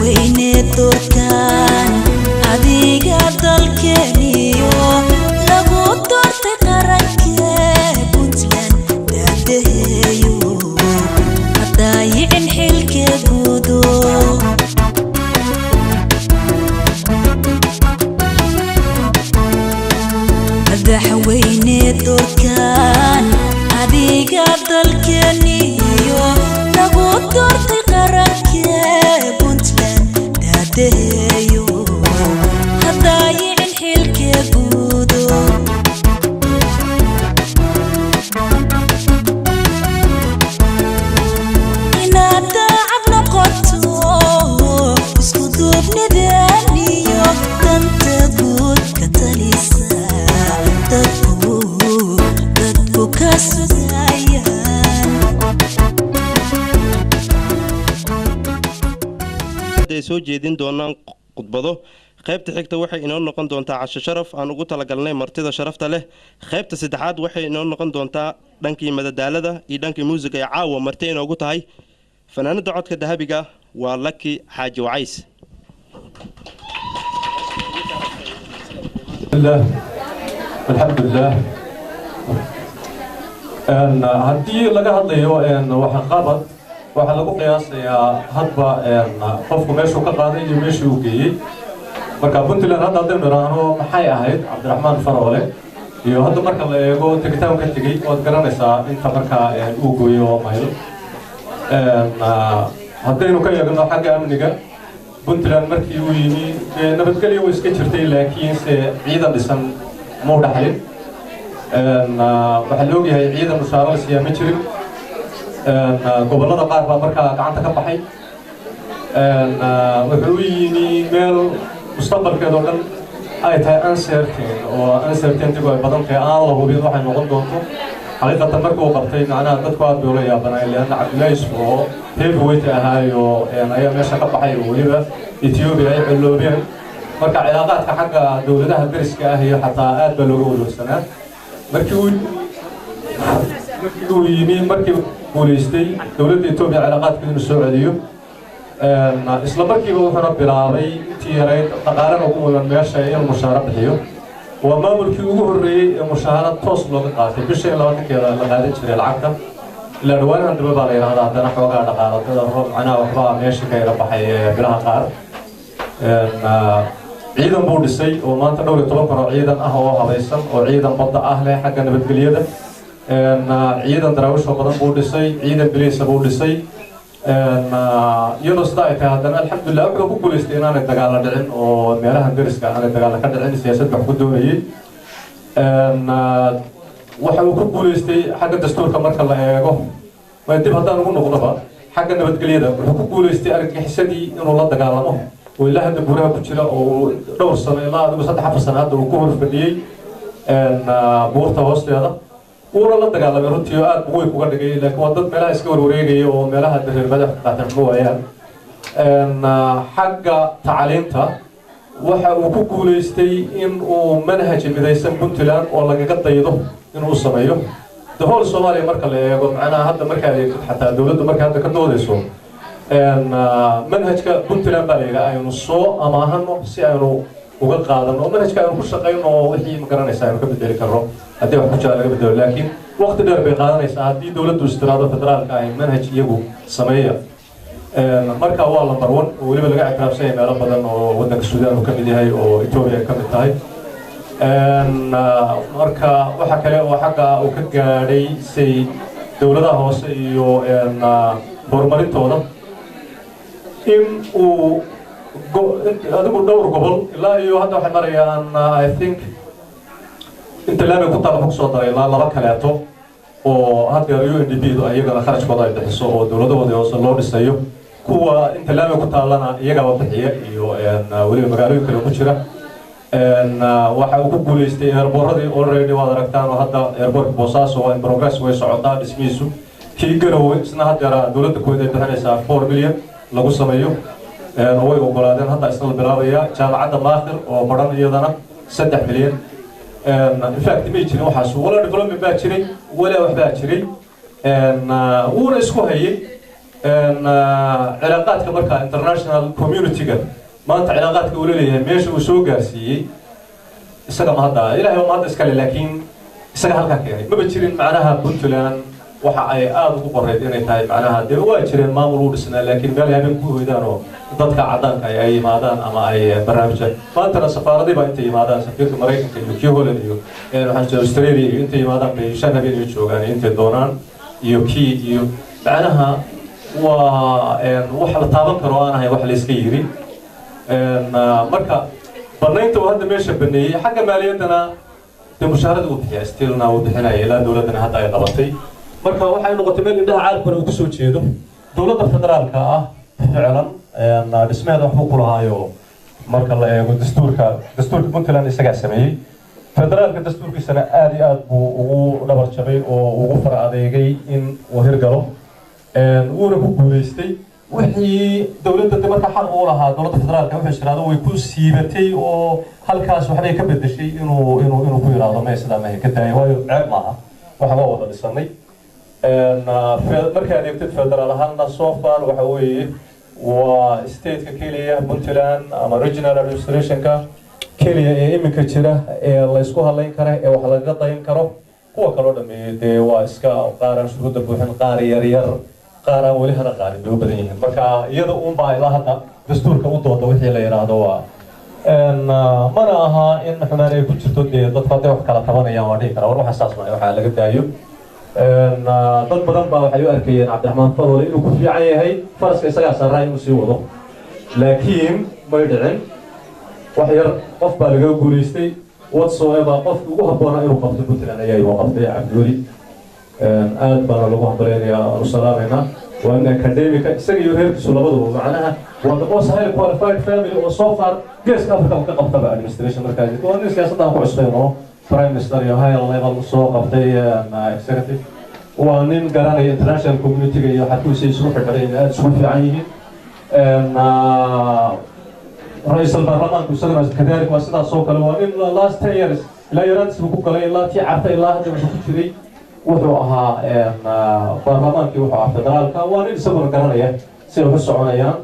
Madaxweyne doorkan adiga dalkeeniyo lagu doortay qarankee Puntland daadaheeyo, hadaayicin xilkee gudo. Madaxweyne doorkan adiga dalkeeniyo lagu doortay qarankee Puntland daadaheeyo, hadaayicin xilkee gudo. Inaad daacad noqoto, isku duubnideeniyo danta guud ka talisa, dadku ka sugayaan. Ay soo jeedin doonaan khudbado. Qaybta xigta waxay inoo noqon doontaa casho sharaf aan ugu talagalnay martida sharafta leh. Qaybta saddexaad waxay inoo noqon doontaa dhankii madadaalada iyo dhankii muusiga ee caawa marti inoogu tahay fanaanada codka dahabiga, waa Laki Xaaji Wacays. الله alxamdulilah. Haddii laga hadlayo waxqabad, waxaa lagu qiyaasayaa hadba qofku meeshuu ka qaaday iyo meeshii uu geeyey. Marka Puntland hadda haddaynu idhaahno maxay ahayd Cabdiraxmaan Faroole iyo hadda marka la eego tegitaan ka tegey, waad garanaysaa inta markaa uu gooyey oo mayl. Haddaynu ka eegno xagga amniga Puntland, markii uu yimi dee nabadgelyo way iska jirtay, laakiinse ciidan dhisan muu dhaxlin. Waxaa la ogyahay ciidan mushaaro la siiyaa ma jirin. Gobollada qaar baa markaa gacanta ka baxay. Wuxuu u yimi meel mustaqbalkeedoo dhan ay tahay uncertain, oo uncertaintygu ay badan tahay, aan la hubin waxay noqon doonto. Xaqiiqatan markii uu qabtay, macnaha dadku aad bay ula yaabanayeen, leanna Cabdullaahi Yusuf oo heavyweight ahaayo ayaa meesha ka baxay, oo weliba Ethiopia ay colloobeen. Marka cilaaqaadka xagga dowladaha deriska ah iyo xataa aad baa looga walwalsanaa. Markii uu yimi, markii guulaystay, dowladda Etoobiya cilaaqaadka inuu soo celiyo isla markiiba wuxuuna bilaabay intii yarayd dhaqaalena ugu mudan meesha inuu mushaaro bixiyo. Waa maamulkii ugu horreeyey ee mushaharad toos looga qaatay, bisha in 20-keeda la qaadan jiray lacagta. Ilaa dhawaanahan dambe baa la yidhahdaa haddana xoogaa dhaqaaladada macnaha waxbaa meesha ka yara baxay bilaha qaar. Ciidan buu dhisay oo maanta dhowr iyo toban kun oo ciidan ah oo habaysan oo ciidan badda ah leh. Xagga nabadgelyada ciidan daraawish oo badan buu dhisay, ciidan biliisa buu dhisay. Iyadoo sidaa ay tahay haddana alxamdulilah wuxuu ku guulaystay inaanay dagaalla dhicin oo meelahan deriska aanay dagaalla ka dhicin. Siyaasad wax ku doonayey waxa uu ku guulaystay xagga dastuurka marka la eego. Dib haddaan ugu noqdoba xagga nabadgelyada, wuxuu ku guulaystay argagixisadii inuu la dagaalamo oo ilaa hadda buuraha ku jira, oo dhowr sano, ilaa adigu 3-4 sano hadda uu ku hor fadhiyey buurta hoosteeda, wuuna la dagaalamay runtii oo aad buu weyn uga dhigay. Laakiin waa dad meelaha iska warwareegaya oo meelaha reer madax ka qaateen ma waayaan. Xagga tacliinta waxa uu ku guulaystay in uu manhaj midaysan Puntland oo lagaga daydo inuu sameeyo the whole Soomaaliya marka la eego. Macnaha hadda markaad eegtid xataa dowladdu markay hadda ka doodayso manhajka Puntland baa la yidhaha, aynu soo amaahano si aynu uga qaadano oo manhajka aynu ku shaqayno oo wixii ma garanaysa aynu ka bedeli karno haddii wax ku jira laga bedelo. Laakiin waqti dheer bay qaadanaysaa haddii dowladdu istiraado federaalka ay manhaj iyagu sameeya. Marka waa number one oo weliba laga ictiraafsan yahay meelo badan oo waddanka Suudaan uu ka mid yahay oo Etoobiya ay ka mid tahay. Marka waxa kale oo xagga uu ka gaadhay say dowladaha hoose iyo horumarintooda, in uu adigu dhowr gobol ilaa iyo hadda waxay marayaan, I think inta laamiga ku taal wuxuu kusoo daray ilaa laba kaleeto oo haddeer UNDP du iyagana kharashkooda ay bixiso oo dowladahooda hoose loo dhisayo. Kuwa inta laamiga ku taallana iyagaaba bixiya iyo weliba magaalooyin kale ku jira. Waxa uu ku guulaystay airporradii, already waad aragtaan oo hadda airportka Boosaaso waa in progress, way socotaa dhismihiisu. Kii Garowe isna haddeera dowladda Kuwait ay bixinaysaa 4 million lagu sameeyo way ogolaadeen, hadda isna la bilaabaya. Jaamacadda Maakhir oo baran iyadana 3 milyan. In fact may jirin waxaas, walaa development baa jiray walaa waxbaa jiray, wuuna isku hayay. Cilaaqaadka marka international community-ga maanta cilaaqaadka uu leeyahay, meesha uu soo gaarsiiyey, isaga ma hadda Ilaahay ma hadda iskale, laakiin isaga halkaa keenay. Maba jirin macnaha Puntland waxa ay aada ugu qoreyd inay tahay macnaha dee waa jireen maamul u dhisnaa, laakiin meel habeen ku hoydaan oo dadka caddaanka ay yimaadaan ama ay barnaamijya. Maantana safaaradii baa intay yimaadaan, safiirka Maraykanka iyo kii Holland iyo waxaan jeeda Australia iyo intay yimaadaan bay 5 habeen iyo joogaan iyo intay doonaan iyo kii iyo macnaha waa wax la taaban karo aan ahayn wax la iska yiri. Marka banaynta uu hadda meesha baneeyey xagga maaliyaddana dee mushaharada uu bixiya stillna uu bixinaya ilaa dowladdana hadda ay qabatay. Marka waxay noqotay meel indhaha caalamkuna uu kusoo jeedo. Dowladda federaalka ah ficlan dhismaheeda waxbuu ku lahaayo. Marka la eego dastuurka Puntland isagaa sameeyey, federaalka dastuurkiisana aad iyo aad buu ugu dhabar jabay oo ugu fara adeegay in uu hirgalo, wuuna ku guuleystay. Wixii dowladda de marka xaq uu lahaa dowladda federaalka wuxuu isiraado way ku siibatay oo halkaas waxbay ka bedeshay inuu ku yidhaahdo may sidaa mahay ka daaya, waayo ceeb maaha, waxa waa wada dhisanay. Markaad eegtid federaal ahaanna, so far waxa weeye waa stateka keliya Puntland ama regional administrationka keliya ee iminka jira ee la isku halayn kara ee wax lagaga dayan karo. Kuwa kaloo dhameeyey dee waa iska qaar aan shuruudda buuxin, qaar yar yar, qaar aan weli hana qaadin bay u badan yihiin. Marka iyada uunbaa ilaa hadda dastuurka u dooda wixii la yidhaahdo waa mana aha in xumaan ay ku jirto. Dee dadku hadday wax kala tabanayaan waa dhihi karaa war waxa saas maayo, waxaa laga daayo. Dad badan baa waxay u arkayeen Cabdiraxmaan Faroole inuu ku fiican yahay faraska isagaa saaraa inuu sii wado, laakiin may dhicin. Wax yar qof baa laga guulaystay whatsoever. Qofkii ugu habboonaa inuu qabto Puntland ayaa inuu qabtay Cabdiweli. Aad baana lagu hambaleynayaa, aanu salaamaynaa. Waa nin academica isaga iyo reerkiisu labaduba, macnaha waa the most highly qualified family oo so far Geeska Africa ka qabtaba administration. Markaa waa nin siyaasaddan ku cusbeen oo prime minister iyo high level soo qabtay executive. Waa nin garanaya international community-ga iyo xakuusi isugu xidhay inay aada isugu fiican yihiin. Ra-iisul baarlamaanku isaguna kadalik waa sidaas oo kale. Waa nin last 10 years ilaa yaraantiis buu ku galay, ilaa tii Carta ilaa hadda wuxuu ku jiray, wuxuu ahaa baarlamaankii, wuxuu ahaa federaalka. Waa nin isaguna garanaya siday wax u soconayaan.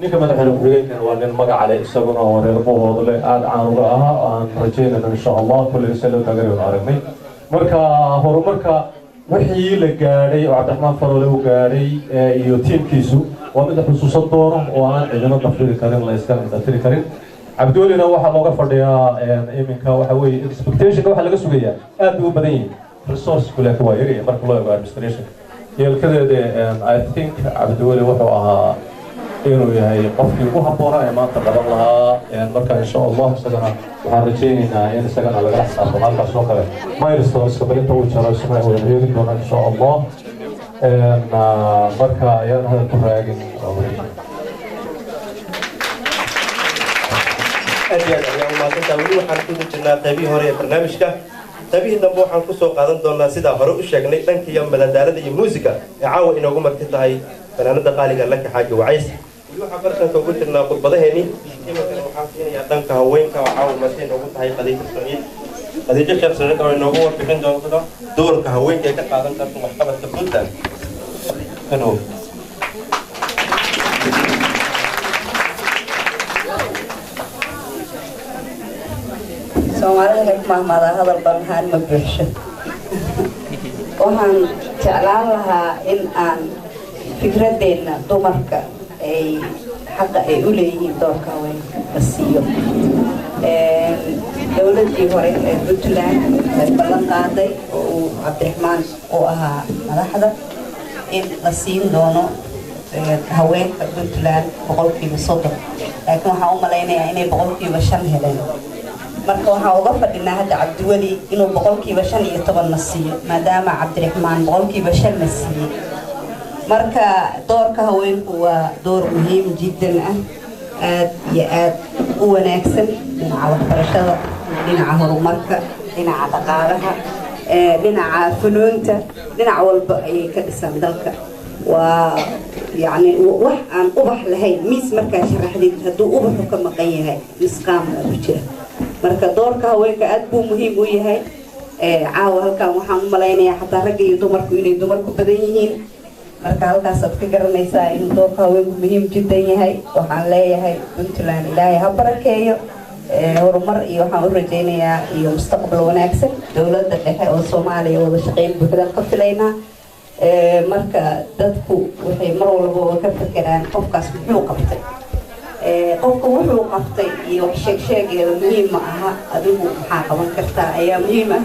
Ninka madaxweyne ku-xigeenkan waa nin magaca leh isaguna oo reer Buhoodle aada caan uga ahaa, aan rajaynayno insha Allah kulley se loo taageerayo aragnay. Marka horumarka wixii la gaadhay oo Cabdiraxmaan Faroole uu gaadhay iyo tiimkiisu waa mid la xusuusan doono oo aan cidino dafiri karin, la iska dafiri karin. Cabdiwelina waxaa looga fadhiyaa iminka waxa weeye expectationka waxaa laga sugayaa aad bay u badan yihiin, resourcesku laakiin waa yaraya marka loo eego administrationka yeelkadeeda. I think Cabdiweli wuxuu ahaa inuu yahay qofkii ugu habboonaa ee maanta qaban lahaa. Marka insha Allah isagana waxaan rajaynaynaa in isagana lagala xisaabtamo halkaas oo kale milestoneska balinta uu jaro isna wada eegi doonaa insha Allah. Marka ayaan hadal ku raagin. Aad iyo aad ayaa umahadsantaa. Weli waxaan ku jirnaa qaybihii hore ee barnaamijka. Qaybihii dambe waxaan kusoo qaadan doonaa, sidaa hore u sheegnay, dhankiiyo madadaalada iyo muusiga ee caawa inoogu marti tahay fanaanada qaaliga Laki Xaaji Wacays. Weli waxaan bartanka ugu jirnaa khudbadaheennii. Iminkana waxaan siinayaa dhanka haweenka oo caawa marti inoogu tahay Khadiijo Saciid, Khadiijo Sheekh Saciid, oo inoogu warbixin doonto doorka haweenka ay ka qaadan karto waxqabadka Puntland. Hello. Soomaalida waxay ku mahmaadaa hadal banhaan ma buuxsho. Waxaan jeclaan lahaa in aan fikradeenna dumarka ay xaqa ay u leeyihiin doorka haweenka la siiyo. Dowladdii hore ee Puntland waxay ballan qaaday oo uu Cabdiraxmaan u ahaa madaxda in la siin doono haweenka Puntland 30%, laakiin waxaan u malaynayaa inay 5% heleen. Marka waxaan uga fadhinaa hadda Cabdiweli inuu 15% na siiyo, maadaama Cabdiraxmaan 5% na siiyey. Marka doorka haweenku waa door muhiim jiddan ah, aad iyo aad u wanaagsan, dhinaca waxbarashada, dhinaca horumarka, dhinaca dhaqaalaha, dhinaca funuunta, dhinac walba ayay ka dhisan dalka. Waa yacni wax aan ubax lahayn miis markaa sharaxdid, hadduu ubaxu ka maqan yahay misqaam baa ku jira. Marka doorka haweenka aad buu muhiim u yahay. Caawa halkan waxaan u malaynayaa xataa ragga iyo dumarku inay dumarku badan yihiin. Marka halkaasaad ka garanaysaa inuu doorka haweenku muhiim jiddan yahay. Waxaan leeyahay Puntland Ilaahay ha barakeeyo, horumar iyo waxaan u rajaynayaa iyo mustaqbal wanaagsan. Dowladda dhexe oo Soomaaliya wada shaqayn buuxdaan ka filaynaa. Marka dadku waxay mar walba ka fekeraan qofkaas muxuu qabtay. Qofka wuxuu qabtay iyo wax sheegsheegeeda muhiim ma aha, adigu maxaa qaban kartaa ayaa muhiim ah.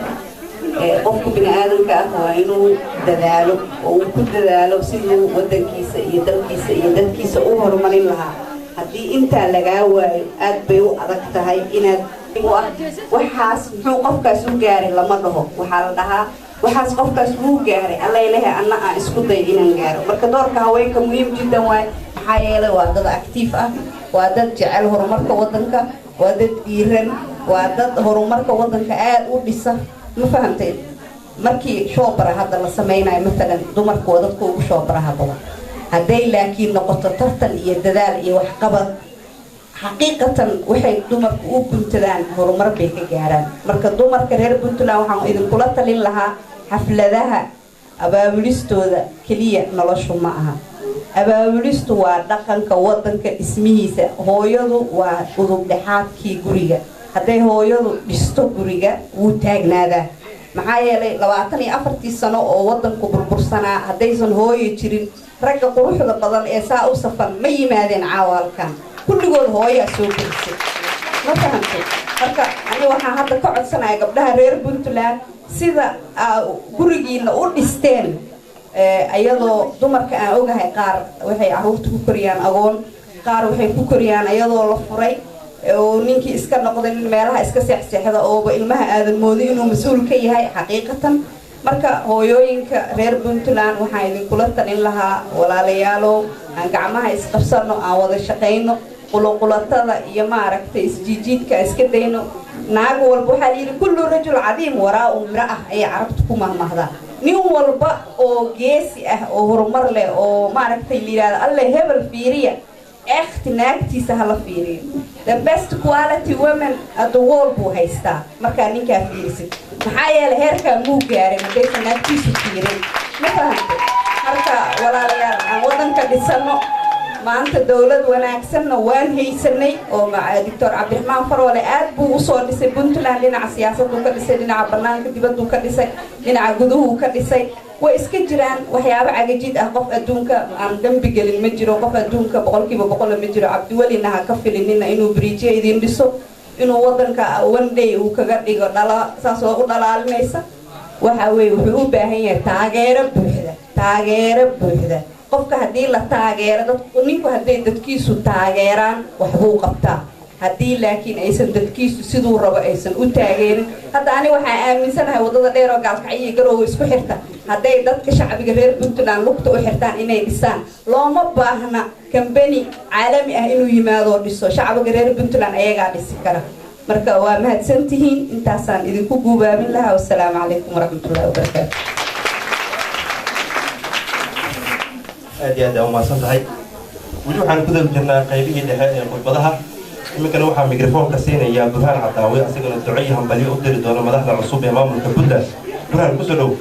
Qofku bini aadamka ah waa inuu dadaalo oo uu ku dadaalo siduu wadankiisa iyo dalkiisa iyo dadkiisa u horumarin lahaa. Haddii intaa lagaa waayo, aad bay u adag tahay inaad waxaas muxuu qofkaas u gaaray lama dhaho. Waxaa la dhahaa waxaas qofkaas wuu gaaray, alla ilahay anna aan isku day inaan gaaro. Marka doorka haweenka muhiim jiddan waay, maxaa yeelay waa dad active ah, waa dad jecel horumarka wadanka, waa dad dhiiran, waa dad horumarka wadanka aad u dhisa. Ma fahamtay? Markii shoobara hadda la samaynayo maalan, dumarku waa dadka ugu shoobaraha badan. Hadday laakiin noqoto tartan iyo dadaal iyo waxqabad, xaqiiqatan waxay dumarku u guntadaan horumar bay ka gaaraan. Marka dumarka reer Puntland waxaan idinkula talin lahaa, xafladaha abaabulistooda keliya noloshu ma aha. Abaabulistu waa dhaqanka wadanka dhismihiisa. Hooyadu waa udub dhexaadkii guriga. Hadday hooyadu dhisto guriga, wuu taagnaadaa. Maxaa yeelay 24-tii sano oo wadanku burbursanaa, haddaysan hooyo jirin, ragga quruxda badan ee saa u safan ma yimaadeen caawa halkan. Kulligood hooyaa soo korisay. Ma fahamtay? Marka ani waxaan hadda ka codsanaya gabdhaha reer Puntland, sida gurigiina u dhisteen, iyadoo dumarka aan ogahay qaar waxay caruurta ku koriyaan agoon, qaar waxay ku koriyaan iyadoo la furay oo ninkii iska noqday nin meelaha iska seexseexda ooba ilmaha aadan moodo inuu mas-uul ka yahay xaqiiqatan. Marka hooyooyinka reer Puntland waxaan idinkula talin lahaa, walaalayaalow, aan gacmaha isqabsano, aan wada shaqayno, quluqulatada iyo maaragtay isjiijiidka iska dayno. Naag walba waxaa layidhi كل رجل عظيم وراءه امرأة ayay Carabta ku mahmahdaa. Nin walba oo geesi ah oo horumar leh oo maaragtay la yidhahdo alle hebel fiiriya, ekhti naagtiisa hala fiiriyo. The best quality women at the world buu haystaa markaa ninkaa fiirisid. Maxaa yeelay heerkaa muu gaarin haddaysan naagtiisu fiirin. Ma fahamtay? Marka walaalayaal, aan waddanka dhisano. Maanta dowlad wanaagsanna waan haysanay oo Doctor Cabdiraxmaan Faroole aad buu usoo dhisay Puntland. Dhinaca siyaasaduu ka dhisay, dhinaca banaanka dibadduu ka dhisay, dhinaca guduhuu ka dhisay. Way iska jiraan waxyaabo cagajid ah. Qof adduunka aan dambi gelin ma jiro, qof adduunka 100% ma jiro. Cabdiwelina ha ka filinina inuu bridge-yo idin dhiso, inuu wadanka one day uu kaga dhigo dhala saas oo u dhalaalinaysa. Waxa weeye wuxuu u baahan yahay taageero buuxda, taageero buuxda. Qofka haddii la taageero dad, ninku hadday dadkiisu taageeraan waxbuu qabtaa. Haddii laakiin aysan dadkiisu siduu rabo aysan u taageerin, hadda ani waxaan aaminsanahay waddada dheer oo Gaalkacyo iyo Garoowe isku xirta, hadday dadka shacbiga reer Puntland lugta u xirtaan inay dhisaan, looma baahna kambani caalami ah inuu yimaadoo dhiso. Shacbiga reer Puntland ayagaa dhisi kara. Marka waa mahadsantihiin, intaasaan idinku guubaabin lahaa. Wasalaamu calaykum waraxmatullahi wabarakaatu. Aad iyo aad aa umahadsan tahay. Weli waxaan ku daba jirnaa qaybihii dhexe ee khudbadaha. Iminkana waxaa mikrofoonka siinayaa Burhaan Cadaawe, asagana duco iyo hambalyo u diri doona madaxda cusub ee maamulka Puntland. Burhaan, kusoo dhow.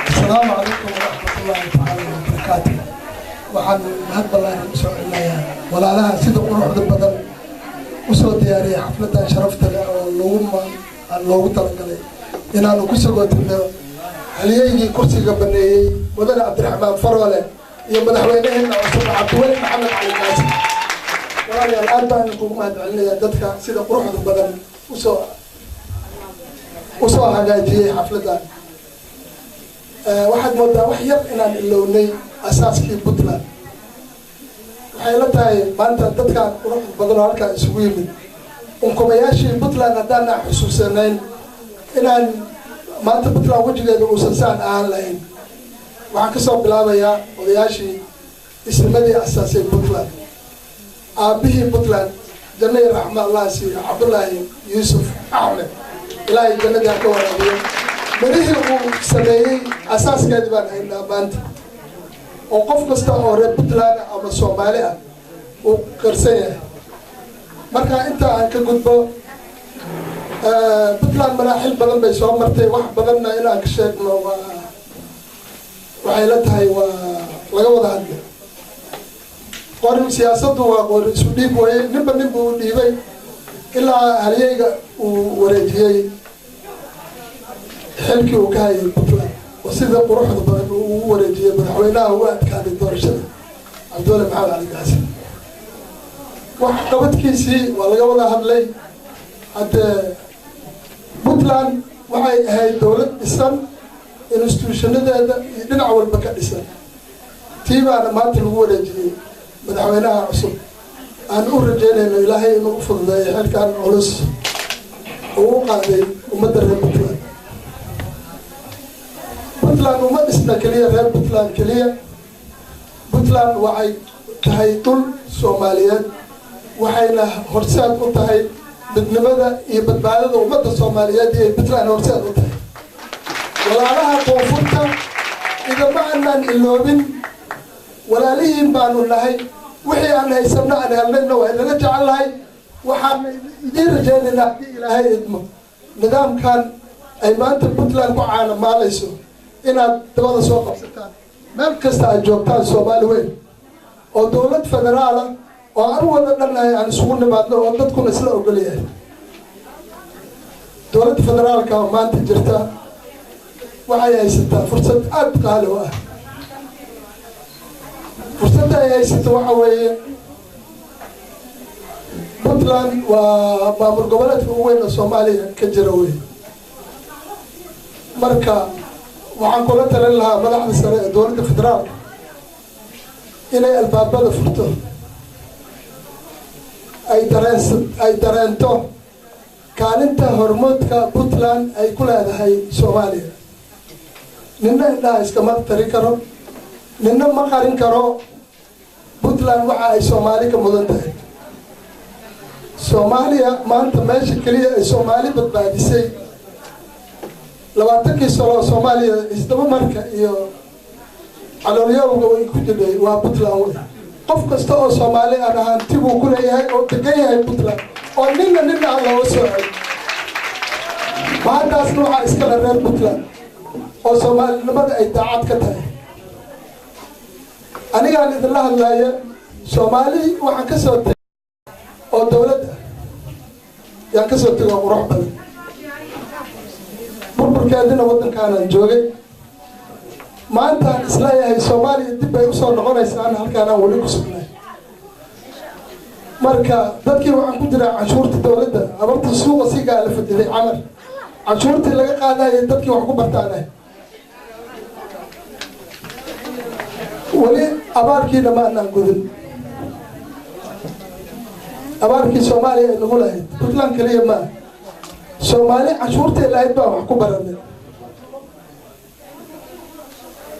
Asalaamu calaykum waraxmatullaahi tacaala wabarakaatu. Waxaan mahad ballaaran usoo celinayaa walaalaha sida quruxda badan usoo diyaariyay xafladan sharafta leh oo loogu talagalay inaanu ku sagootino halyeygii kursiga baneeyey, mudane Cabdiraxmaan Faroole, iyo madaxweynaheena cusub Cabdiweli Maxamed Cali Gaas. Walaalayaal, aad baan kugu mahad celinayaa dadka sida quruxda badan usoo hagaajiyey xafladan. Waxaad moodaa wax yar inaan ilownay asaaskii Puntland. Waxay la tahay maanta dadkaan quruxda badan oo halkaa isugu yimid, unkumayaashii Puntland haddaana xusuusanayn, inaan maanta Puntland wejigeeda uusan saan ahaan lahayn. Waxaan kasoo bilaabayaa odayaashii isnimadii asaasay Puntland, aabihii Puntland, janno iyo raxma Allah siiyo, Cabdullaahi Yuusuf Axmed. Ilaahay jannadii ha ka waraabiyo. Mirihii uu sameeyey asaaskeedii baan haynaa maanta, oo qof kasta oo reer Puntland ama Soomaali ah uu qirsan yahay. Marka inta aan ka gudbo, Puntland maraaxil badan bay soo martay, wax badanna inaan ka sheegno waa Waxay la tahay waa laga wada hadlay. Qori siyaasaddu waa qori isu dhiib weeye. Ninba nin buu u dhiibay ilaa halyeyga uu wareejiyey xilkii uu ka hayay Puntland, oo sida quruxda badan uu ugu wareejiyey madaxweynaha ugu adkaaday doorashada, Cabdiweli Maxamed Cali Gaasi. Wax qabadkiisii waa laga wada hadlay. Haddee Puntland waxay ahayd dowlad dhisan, institutionadeeda iyo dhinac walba ka dhisan. Tii baana maanta lagu wareejiyey madaxweynaha cusub. Aan u rajeynayno Ilaahay inuu u fududeeyo xilkan culus uu u qaaday ummadda reer Puntland. Puntland uma dhisna keliya reer Puntland keliya. Puntland waxay tahay dhul Soomaaliyeed, waxayna horseed u tahay midnimada iyo badbaadada ummadda Soomaaliyeed iyo Puntland horseed u tahay. Walaalaha koonfurta, idama aanaan iloobin, walaalihiin baanu nahay. Wixii aan haysanno, aan helnayna, waa inala jecel lahay. Waxaan idiin rajaynaynaa, haddii Ilaahay idmo, nidaamkan ay maanta Puntland ku caanamaalayso inaad dabada soo qabsataan meel kasta aad joogtaan, Soomaali weyn oo dowlad federaala oo aan u wada dhannahay aan isugu nimaadno oo dadkuna isla ogol yahay. Dowladda federaalka oo maanta jirta waxay haysataa fursad aada qaali u ah. Fursadda ay haysato waxa weeye, Puntland waa maamul goboleedka ugu weyn oo Soomaaliya ka jira wey. Marka waxaan kula talin lahaa madaxda sare ee dowladda federaalka inay albaabada furto, ay dareens ay dareento kaalinta hormoodka Puntland ay ku leedahay Soomaaliya. Nina indhaha iskama tari karo, nina ma qarin karo Puntland waxa ay Soomaali ka mudan tahay. Soomaaliya maanta meesha keliya ay Soomaali badbaadisay 20kii sano Soomaaliya isdaba marka iyo caloolyowga way ku jidhay waa Puntland wey. Qof kasta oo Soomaali aan ahaanti buu ku leeyahay oo degan yahay Puntland, oo nina aan looga soo celin. Maantaasna waxaa iskale reer Puntland oo Soomaalinimada ay daacad ka tahay. Anigaan idinla hadlaaya, Soomaali waxaan ka soo tegay oo dowlad ah yaan ka soo tegay oo qurux badan. Burburkeedina waddankaanaan joogay. Maantaan isleeyahay Soomaaliya dib bay usoo noqonaysaan, halkaanaan weli ku sugnay. Marka dadkii waxaan ku jiraa canshuurta dowladda abarta suuqa si gaala fadiday camar canshuurtii laga qaadayay dadkii wax ku bartaanah. Weli abaarkiina ma anaan gudin, abaarkii Soomaaliya ay nagu lahayd. Puntland keliya maa, Soomaali canshuurtay lahayd baan wax ku baranay.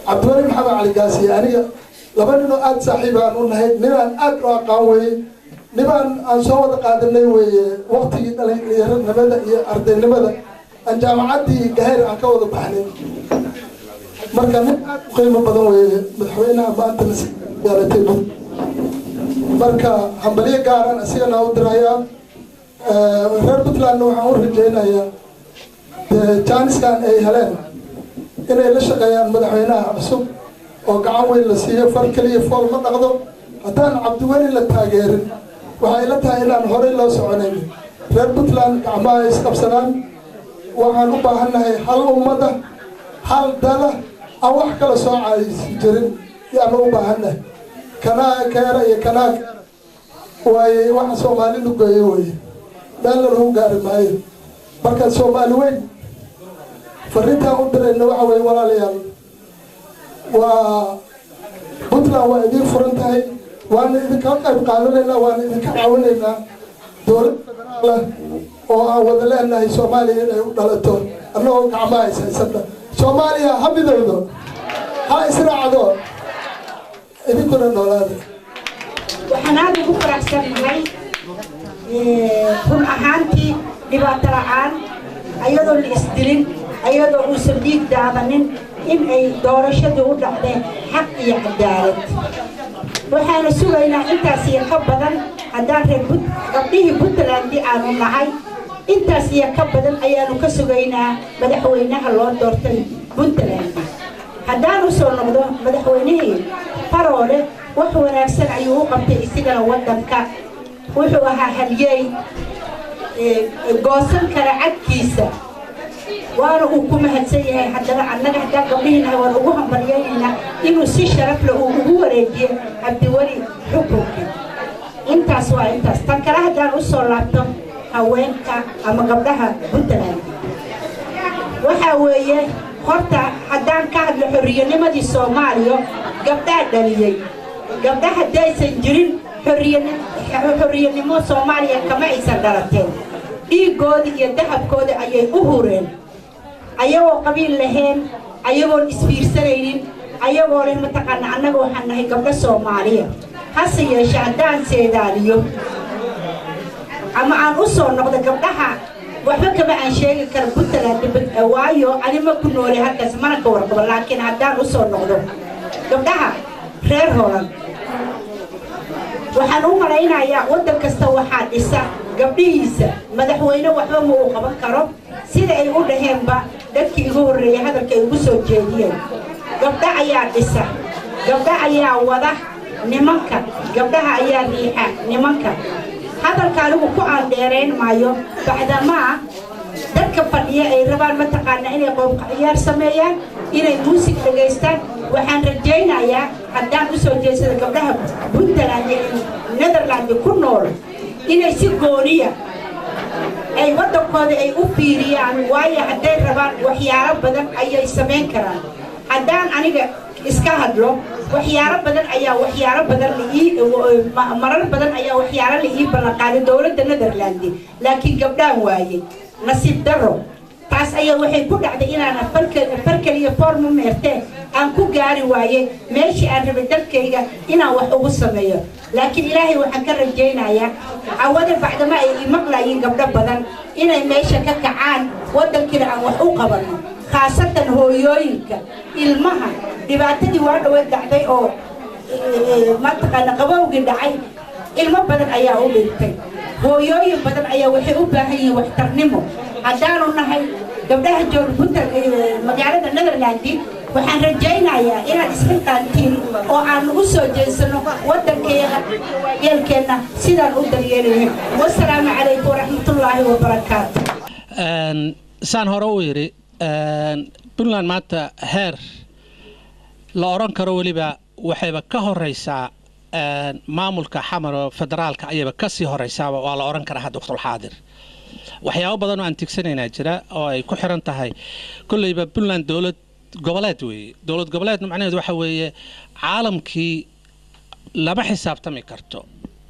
Cabdiweli Maxamed Cali Gaasiye aniga laba ninoo aada saaxiib aan u nahay, ninaan aada u aqaan weeye, ninaan aan soo wada qaadanay weeye waqtigii dhalinyaranimada iyo ardaynimada aan jaamacaddii Gahayr aan ka wada baxnay. Marka nin aada u qiimo badan weeye madaxweynaha maanta nasiib. Marka hambalyo gaaran isigana u dirayaa. Reer Puntlandna waxaan u rajaynayaa jaaniskan ay heleen inay la shaqeeyaan madaxweynaha cusub oo gacan weyn la siiyo. Far keliya fool ma dhaqdo. Haddaan Cabdiweli la taageerin, waxay la tahay inaan horey loo soconayn. Reer Puntland gacmaha isqabsadaan. Waxaan u baahannahay hal ummada, hal dala aan wax kala soo caaysi jirin yaanu u baahannahay. Kanaa keera iyo kanaa keera waaye waxa Soomaali lugeeyo weye, meelna lagu gaari maayo. Marka Soomaali weyn fariintaan u dirayna waxa weye, walaalayaal, waa Puntland waa idiin furan tahay, waana idinka qayb qaadanaynaa, waana idinka caawinaynaa dowlad federaala oo aan wada leenahay Soomaaliya inay u dhalato annagoo gacmaha is haysana. Soomaaliya ha midowdo, ha israacdo, idinkuna noolaada. Waxaan aada ugu faraxsannahay run ahaantii, dhibaato la'aan, ayadoo la isdilin, ayadoo uusan dhiig daadanin, in ay doorashadii u dhacdeen xaq iyo cadaalad. Waxaana sugaynaa intaas iyo ka badan. Haddaan reer gabdhihii Puntland aanu nahay, intaas iyo ka badan ayaanu ka sugaynaa madaxweynaha loo doortay Puntland. Haddaan u soo noqdo madaxweynihii Faroole, wax wanaagsan ayuu u qabtay isigana waddanka. Wuxuu ahaa halyeey goosan kara cadkiisa, waana uu ku mahadsan yahay. Haddana annaga haddaan gabdhihiinahay waan ugu hambalyaynaynaa inuu si sharaf leh uu ugu wareejiyey Cabdiweli xukunkii. Intaas waa intaas. Tan kale haddaan u soo laabto haweenka ama gabdhaha Puntland, waxaa weeye horta haddaan ka hadlo xorriyanimadii Soomaaliya, gabdhaa dhaliyey. Gabdha haddaysan jirin, xorriyanimo Soomaaliya kama aysan dhalateen. Dhiiggoodii iyo dahabkooda ayay u hureen, ayagoo qabiil lahayn, ayagoon isfiirsanaynin, ayagoo leh mataqaana annaga waxaan nahay gabdho Soomaaliya. Hase yeeshe haddaan seedaaliyo ama aan u soo noqdo gabdhaha, waxba kama aan sheegi kara Puntland, waayo anima ku noolay halkaas, mana ka warqabo. Laakiin haddaan u soo noqdo gabdhaha reer Holan, waxaan u malaynayaa waddan kasta waxaa dhisa gabdhihiisa. Madaxweyne waxba ma uu qaban karo, sida ay u dhaheenba dadkii igu horreeyay hadalka ay ugu soo jeediyeen. Gabdho ayaa dhisa, gabdho ayaa wada nimanka, gabdhaha ayaa riixa nimanka. Hadalka anigu ku aan dheerayn maayo, bacdamaa dadka fadhiya ay rabaan mataqaana inay qoobka ciyaar sameeyaan, inay muusig dhegaystaan. Waxaan rajaynayaa haddaan u soo jeedsada gabdhaha Puntland ee Netherland ku nool inay si gooniya ay waddankooda ay u fiiriyaan, waayo hadday rabaan waxyaalo badan ayay samayn karaan. Haddaan aniga iska hadlo, waxyaalo badan ayaa waxyaalo badan laii marar badan ayaa waxyaalo la ii ballanqaaday dowladda Netherland, laakiin gabdhaan waayey. Nasiib darro taas ayaa waxay ku dhacday inaana far kaliya foorma meertee aan ku gaari waaye meeshii aan rabay dalkayga inaan wax ugu sameeyo. Laakiin Ilaahay waxaan ka rajaynayaa cawada bacdama ay imaqlayiin gabdho badan inay meesha ka kacaan, waddankiina aan wax u qabanno, khaasatan hooyooyinka ilmaha. Dhibaatadii waa dhaweed dhacday oo mataqaana qabowgii dhacay, ilmo badan ayaa u dhintay. Hooyooyin badan ayaa waxay u baahan yihiin waxtarnimo. Haddaanu nahay gabdhaha jooga Puntland magaalada Netherlandi, waxaan rajaynayaa inaad isxilqaantiin oo aan u soo jeesano waddankeena, yeelkeenna sidaan u daryeelaynin. Wasalaamu calaykum waraxmatullaahi wabarakaatu. Saan hore u yidhi, Puntland maanta heer la odhan karo weliba waxayba ka horeysaa maamulka Xamar oo federaalka ayayba kasii horeysaaba waa la odhan karaa. Hadda waqtulxaadir waxyaabo badan oo aan tigsanaynaa jira oo ay ku xiran tahay. Kolleyba Puntland dowlad goboleed weeye. Dowlad goboleedna macnaheedu waxa weeye caalamkii lama xisaabtami karto.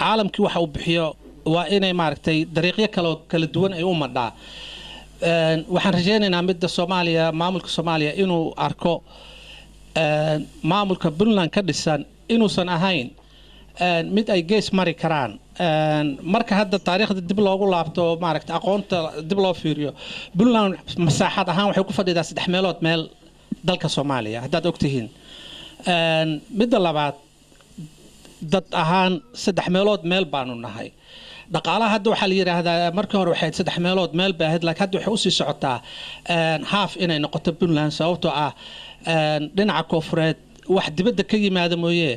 Caalamkii waxa uu bixiyo waa inay maaragtay dariiqyo kaloo kala duwan ay u madhaa. Waxaan rajaynaynaa midda Soomaaliya, maamulka Soomaaliya inuu arko maamulka Puntland ka dhisan inuusan ahayn mid ay gees mari karaan. Marka hadda taariikhda dib loogu laabto, maaragtay aqoonta dib loo fiiriyo, Puntland masaaxad ahaan waxay ku fadhidaa saddex meelood meel dalka Soomaaliya, haddaad ogtihiin. Midda labaad, dad ahaan saddex meelood meel baanu nahay. Dhaqaalaha hadda waxaa la yidhaahdaa markii hore waxay saddex meelood meel bay ahayd, laakiin hadda waxay usii socotaa haaf inay noqoto Puntland, sababtoo ah dhinaca koonfureed wax dibadda ka yimaada mooye,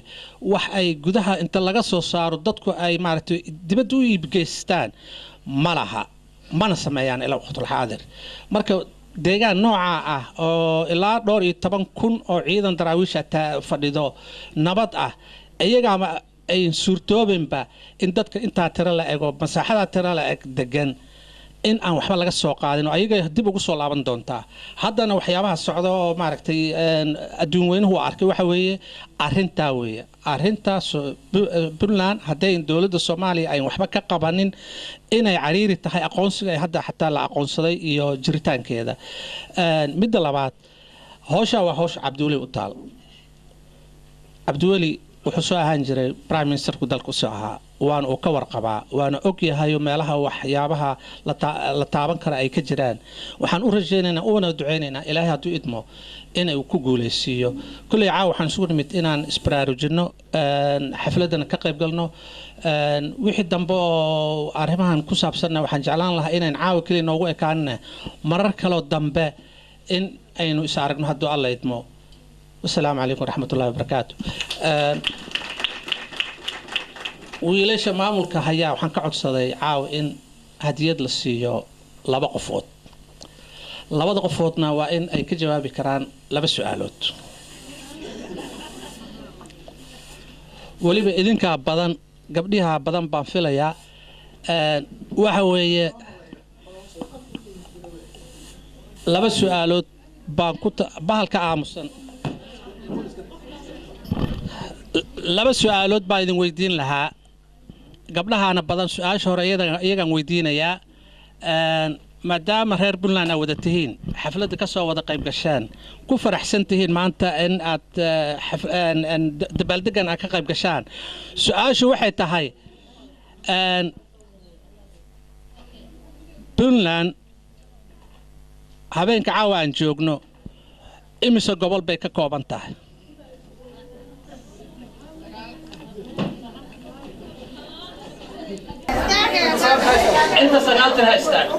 wax ay gudaha inta laga soo saaro dadku ay maaragtay dibadda u iibgeystaan ma laha, mana sameeyaan ilaa waqtulxaadir. Marka deegaan noocaa ah oo ilaa dhowr iyo toban kun oo ciidan daraawiisha fadhido, nabad ah, iyagaama ay suurtoobenba in dadka intaa tiro la ego, masaaxadaa tiro la eg degan, in aan waxba laga soo qaadin oo ayaga dib ugu soo laaban doontaa. Haddana waxyaabaha socda oo maaragtay adduun weynuhu arkay waxa weeye arrintaa weeye arrintaas Puntland hadday dowladda Soomaaliya ayn waxba ka qabanin inay cariiri tahay aqoonsiga ay hadda xataa la aqoonsaday iyo jiritaankeeda. Midda labaad, howshaa waa howsha Cabdiweli u taal. Cabdiweli wuxuu soo ahaan jiray prime ministerku dalka usoo ahaa, waana uu ka warqabaa, waana og yahay meelaha waxyaabaha la taaban kara ay ka jiraan. Waxaan u rajaynaynaa una ducaynaynaa Ilaahay hadduu idmo inay ku guuleysiiyo. Kulley caawa waxaan isugu nimid inaan isbaraarujinno, xafladana ka qayb galno. Wixii dambe oo arrimahan ku saabsanna waxaan jeclaan lahaa inayn caawa keliya noogu ekaanine, marar kaloo dambe in aynu is aragno hadduu Alla idmo. Wasalaamu calaykum waraxmatullahi wabarakaatu. Wiilasha maamulka hayaa waxaan ka codsaday caawa in hadiyad la siiyo 2 qofood. 2 qofoodna waa in ay ka jawaabi karaan 2 su'aalood. Weliba idinkaa badan, gabdhiha badan baan filayaa. Waxa weeye 2 su'aalood baan ku bahalka aamusan. 2 su'aalood baan idin weydiin lahaa. Gabdhahaana badan su'aasha hore iyagaan weydiinayaa. Maadaama reer Puntland aad wada tihiin, xafladda ka soo wada qayb gasheen, ku faraxsan tihiin maanta in aad dabaaldegan aad ka qayb gashaan. Su'aashu waxay tahay Puntland habeenka caawa aan joogno imise gobol bay ka kooban tahay? Inta 9 ha istaagto.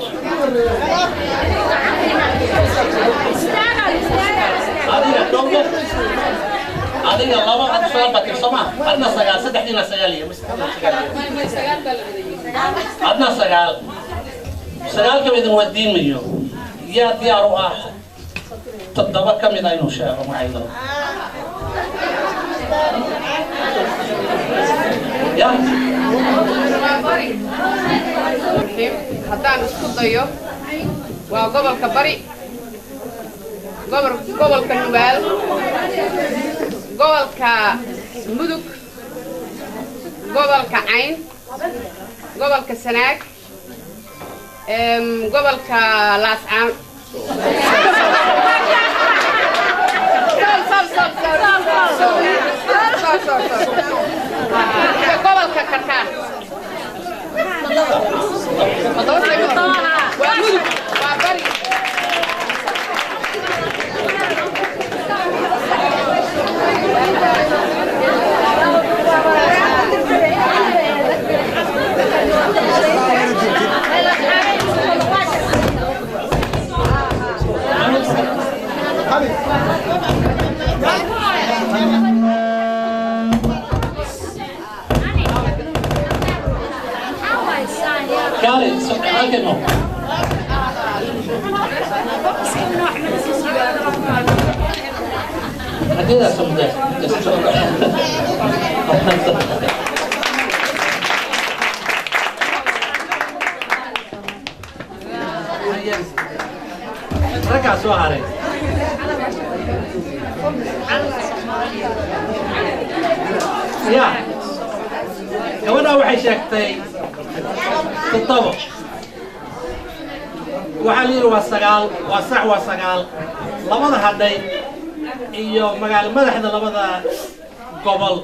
Adiga dhowr, adiga 2 aad soo batir Soomaa, adna 9, saddexdiina 9 iyo adna 9. 9 ka idin wadiin mayo. Yaa diyaar u ah 7 ka mid ah inuu sheego magacyadooda? Ya haddaan isku dayo waa gobolka Bari, gobolka Nugaal, gobolka Mudug, gobolka Cayn, gobolka Sanaag, gobolka Laascaan. Gobolka Karkaar. Waa Mudug, waa Bari. Kaalay, halkan mo. Hadiyadaas soo. Raggaa soo haray. Ya gabadhaa waxay sheegtay 7. Waxaa la yidhi waa 9, waa sax, waa 9. 2 hadhay iyo magaalo madaxda 2 gobol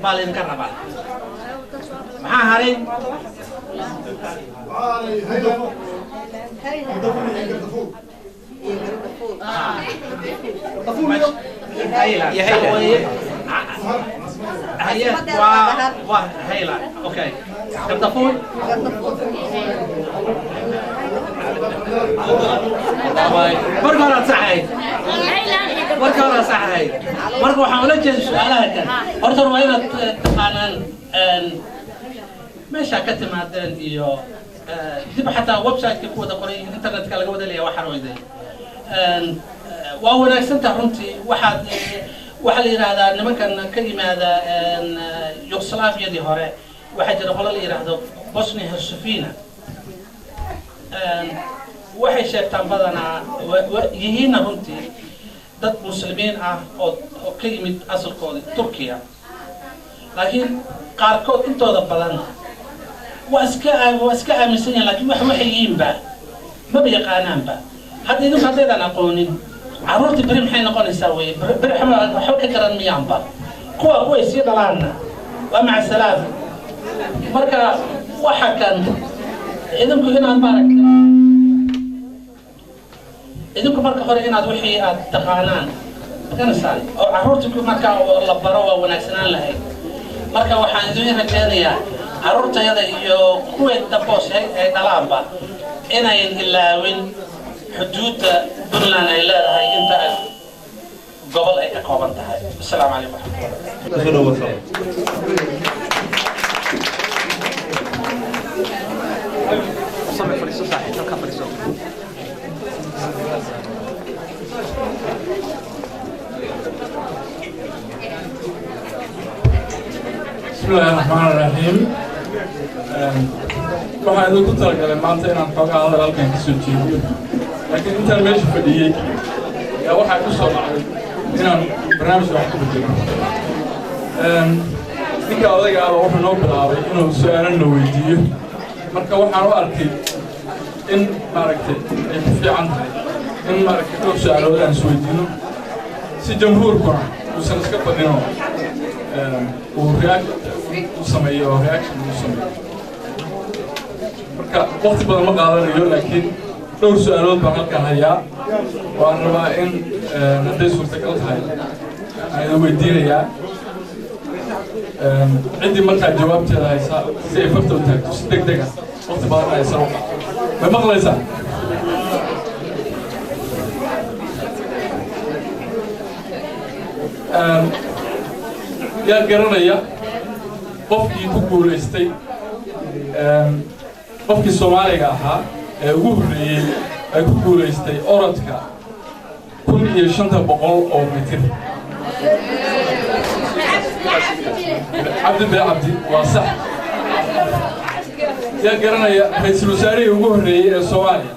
baa laydinka rabaa. Maxaa haray? Waa Hayland. Okay. Gardafuul. Marka hore aad saxahayd. Marka hore aad saxahayd. Marka waxaan ula jeeda su'aalaha kan. Horta waa inaad taqaanaan meesha ka timaadeen iyo dib xataa website-ka ku wada qoray internetka laga wada leeyahay waxaan weyday. Waa wanaagsan tahay runtii. Waxaad waxaa la yidhaahdaa nimankan ka yimaada Yugoslaaviyadii hore, waxaa jira qolo la yidhaahdo Bosnia Herzegovina. Waxay sheegtaan badanaa yihiinna runtii dad muslimiin ah oo ka yimid asalkoodii Turkiya, laakiin qaarkood intooda badan waa iska aaminsan yihiin, laakiin wax waxay yihiinba maba yaqaanaanba. Hadda idinku haddaydaan aqoonin carruurtii beri maxay noqonaysaa weye? Beri waxba ka garan miyaanba kuwa kuway sii dhalaanna waa maca salaama. Marka waxa kan idinku inaad maaragtay idinku marka hore inaad wixii aad taqaanaan maganaysaa oo carruurtii marka la baro waa wanaagsanaan lahayd. Marka waxaan idin rajaynayaa carruurtayada iyo kuweed damboos ay dhalaanba inayn ilaawin xuduudda Puntland ay leedahay inta ay Gobol ay ka kooban tahay. Asalaamu calaykum waraxmatullahi. بسم الله الرحمن الرحيم. Waxaan idinku talagalay maanta inaan xoogaa hadal halkan ka soo jeediyo, laakiin intaan meesha fadhiyey ayaa waxaa ku soo dhacday inaan barnaamijka wax ku bedelo. Ninka odayga ahba wuxuu noo bilaabay inuu su-aalana weydiiyo. Marka waxaan u arkay in maaragtay ay ku fiican tahay in maaragtay dhowr su-aalood aan isweydiino, si jamhuurkuna uusan iska badino, uu react uu sameeyo oo reaction uu sameeyo. Marka waqti badan ma qaadanayo, laakiin dhowr su-aalood baan halkan hayaa. Waan rabaa in hadday suurtagal tahay aan idin weydiinayaa. Ciddii markaa jawaabteeda haysa si ay farta u taagto si deg deg ah, waqti badan aysan u qaadan. May maqlaysaa? Yaa garanaya qofkii ku guulaystay, qofkii Soomaaliga ahaa ee ugu horreeyey ee ku guulaystay orodka 1500 oo mitir? Cabdi bin Cabdi, waa sax. Yaa garanaya ra-iisul wasaarihii ugu horreeyey ee Soomaaliya?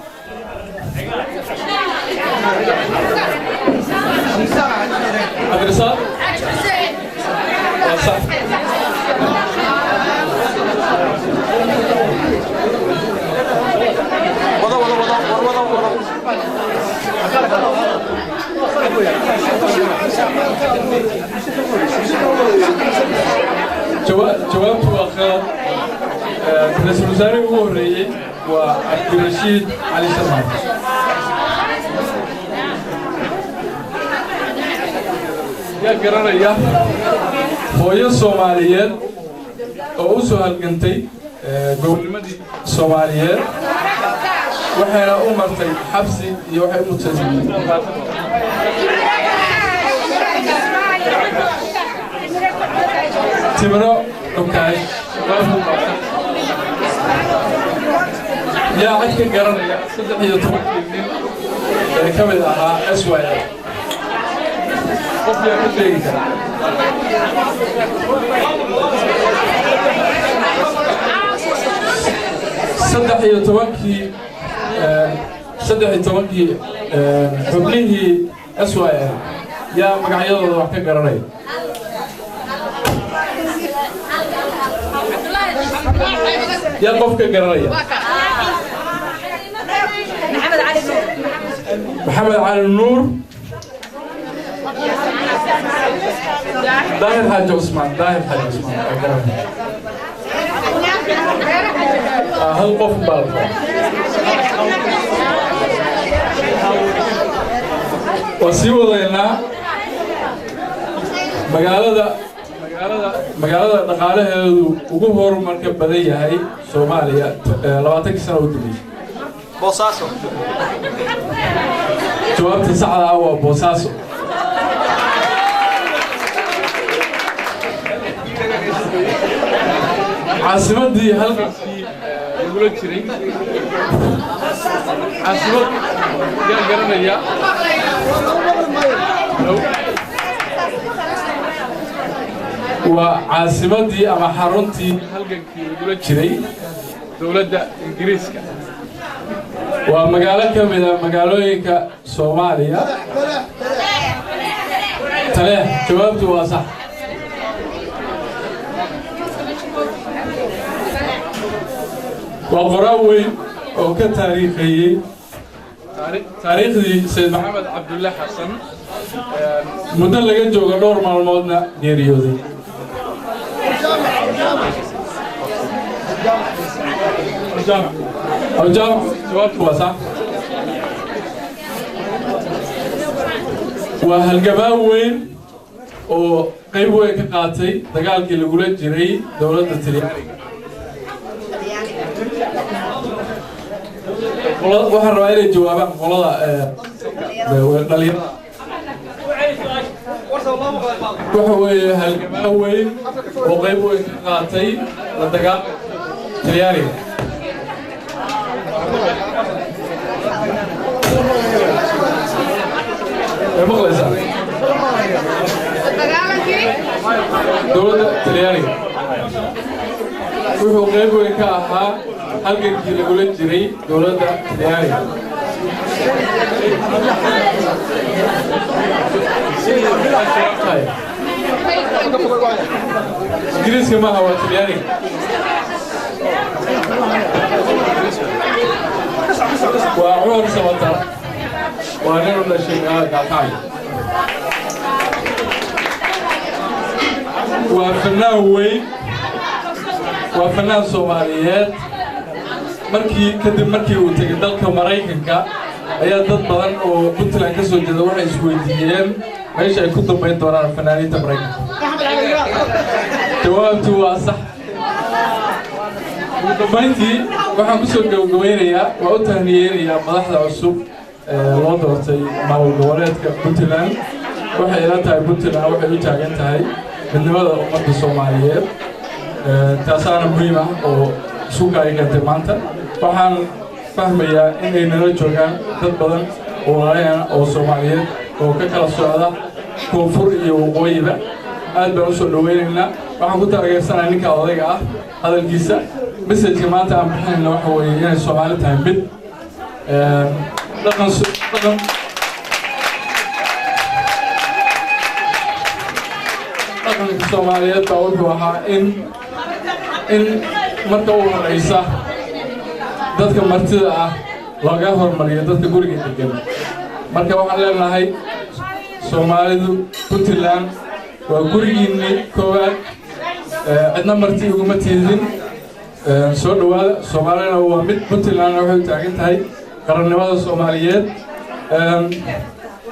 Cabdirasaaq, waa sax. Jawaabtu waa khalad. Ra-iisul wasaarihii ugu horreeyey waa Cabdirashiid Cali Sharmaar. Yaa garanaya hooyo Soomaaliyeed oo u soo halgantay gobonnimadii Soomaaliyeed, waxayna u martay xabsi iyo waxay u mutaysay dhibaato badan? Timiro Dhukaash, jawaabtu waa sax. Yaa cid ka garanaya 13-kii nin ee ka mid ahaa SYL? Qof yaa ka sheegi kara? 13-kii, 13-kii xubnihii SYL, yaa magacyadooda wax ka garanaya? Yaa qof ka garanaya? Maxamed Cali Nuur, Daahir Xaaji Cusmaan, Daahir Xaaji Cusmaan waa garanaya. Hal qof baa la rabaa. Waa sii wadaynaa. Magaalada dhaqaalaheedu ugu horumarka badan yahay Soomaaliya 20-kii sano u dambeeyey? Boosaaso. Jawaabta saxda ah waa Boosaaso. Caasimadii halkankii lagula jiray, caasimad yaa garanaya? No. Waa caasimadii ama xaruntii halgankii lagula jiray dowladda Ingiriiska. Waa magaalo ka mid a magaalooyinka Soomaaliya. Taleex, jawaabtu waa sax. Waa qoraal weyn oo ka taariikheeyey taariikhdii Sayid Maxamed Cabdulle Xasan, muddo laga joogo dhowr maalmoodna geeriyooday. Jaamac, jawaabtu waa sax. Waa halgamaa weyn oo qayb weyn ka qaatay dagaalkii lagula jiray dowladda Talyaaniga. Waxaan rabaa inay jawaabaan qolada dhalinyarada. Waxa weeye halgamaa weyn oo qayb weyn ka qaatay la dagaalanka Talyaaniga. Way maqlaysaa? Dowladda Talyaaniga wuxuu qayb weyn ka ahaa halgankii lagula jiray dowladda Talyaaniga. Ingiriiska maaha, waa Talyaaniga. Waa Cumar Samatar, waa nin u dhashay magaalada Gaalkacyo, waa fanaan weyn, waa fanaan Soomaaliyeed. Markii kadib markii uu tegey dalka Maraykanka ayaa dad badan oo Puntland ka soo jeeda waxay isweydiiyeen meesha ay ku dambayn doonaan fanaaniinta Maraykanka. Jawaabtu waa sax. Ugu dambayntii waxaan kusoo gabagabeynayaa, waa u tahniyeynayaa madaxda cusub ee loo doortay maamul goboleedka Puntland. Waxay ila tahay Puntland waxay u taagan tahay midnimada ummadda Soomaaliyeed, taasaana muhiim ah oo suuqa ay keentay maanta. Waxaan fahmayaa inay nala joogaan dad badan oo walaalaheen oo Soomaaliyeed oo ka kala socda koonfur iyo waqooyiba. Aad baan usoo dhaweynaynaa. Waxaan ku taageersanahay ninka odayga ah hadalkiisa. Messageka maanta aan bixinayna waxa weeye inay Soomaali tahay mid dhaqan dhaqan dhaqanka Soomaaliyeed baa wuxuu ahaa in marka u horeysa dadka martida ah looga hormariyo dadka guriga degan. Marka waxaan leenahay Soomaalidu, Puntland waa gurigiinnii koowaad, cidna marti uguma tiidin. Soo dhowaada. Soomaalina waa mid, Puntlandna waxay u taagan tahay qarannimada Soomaaliyeed.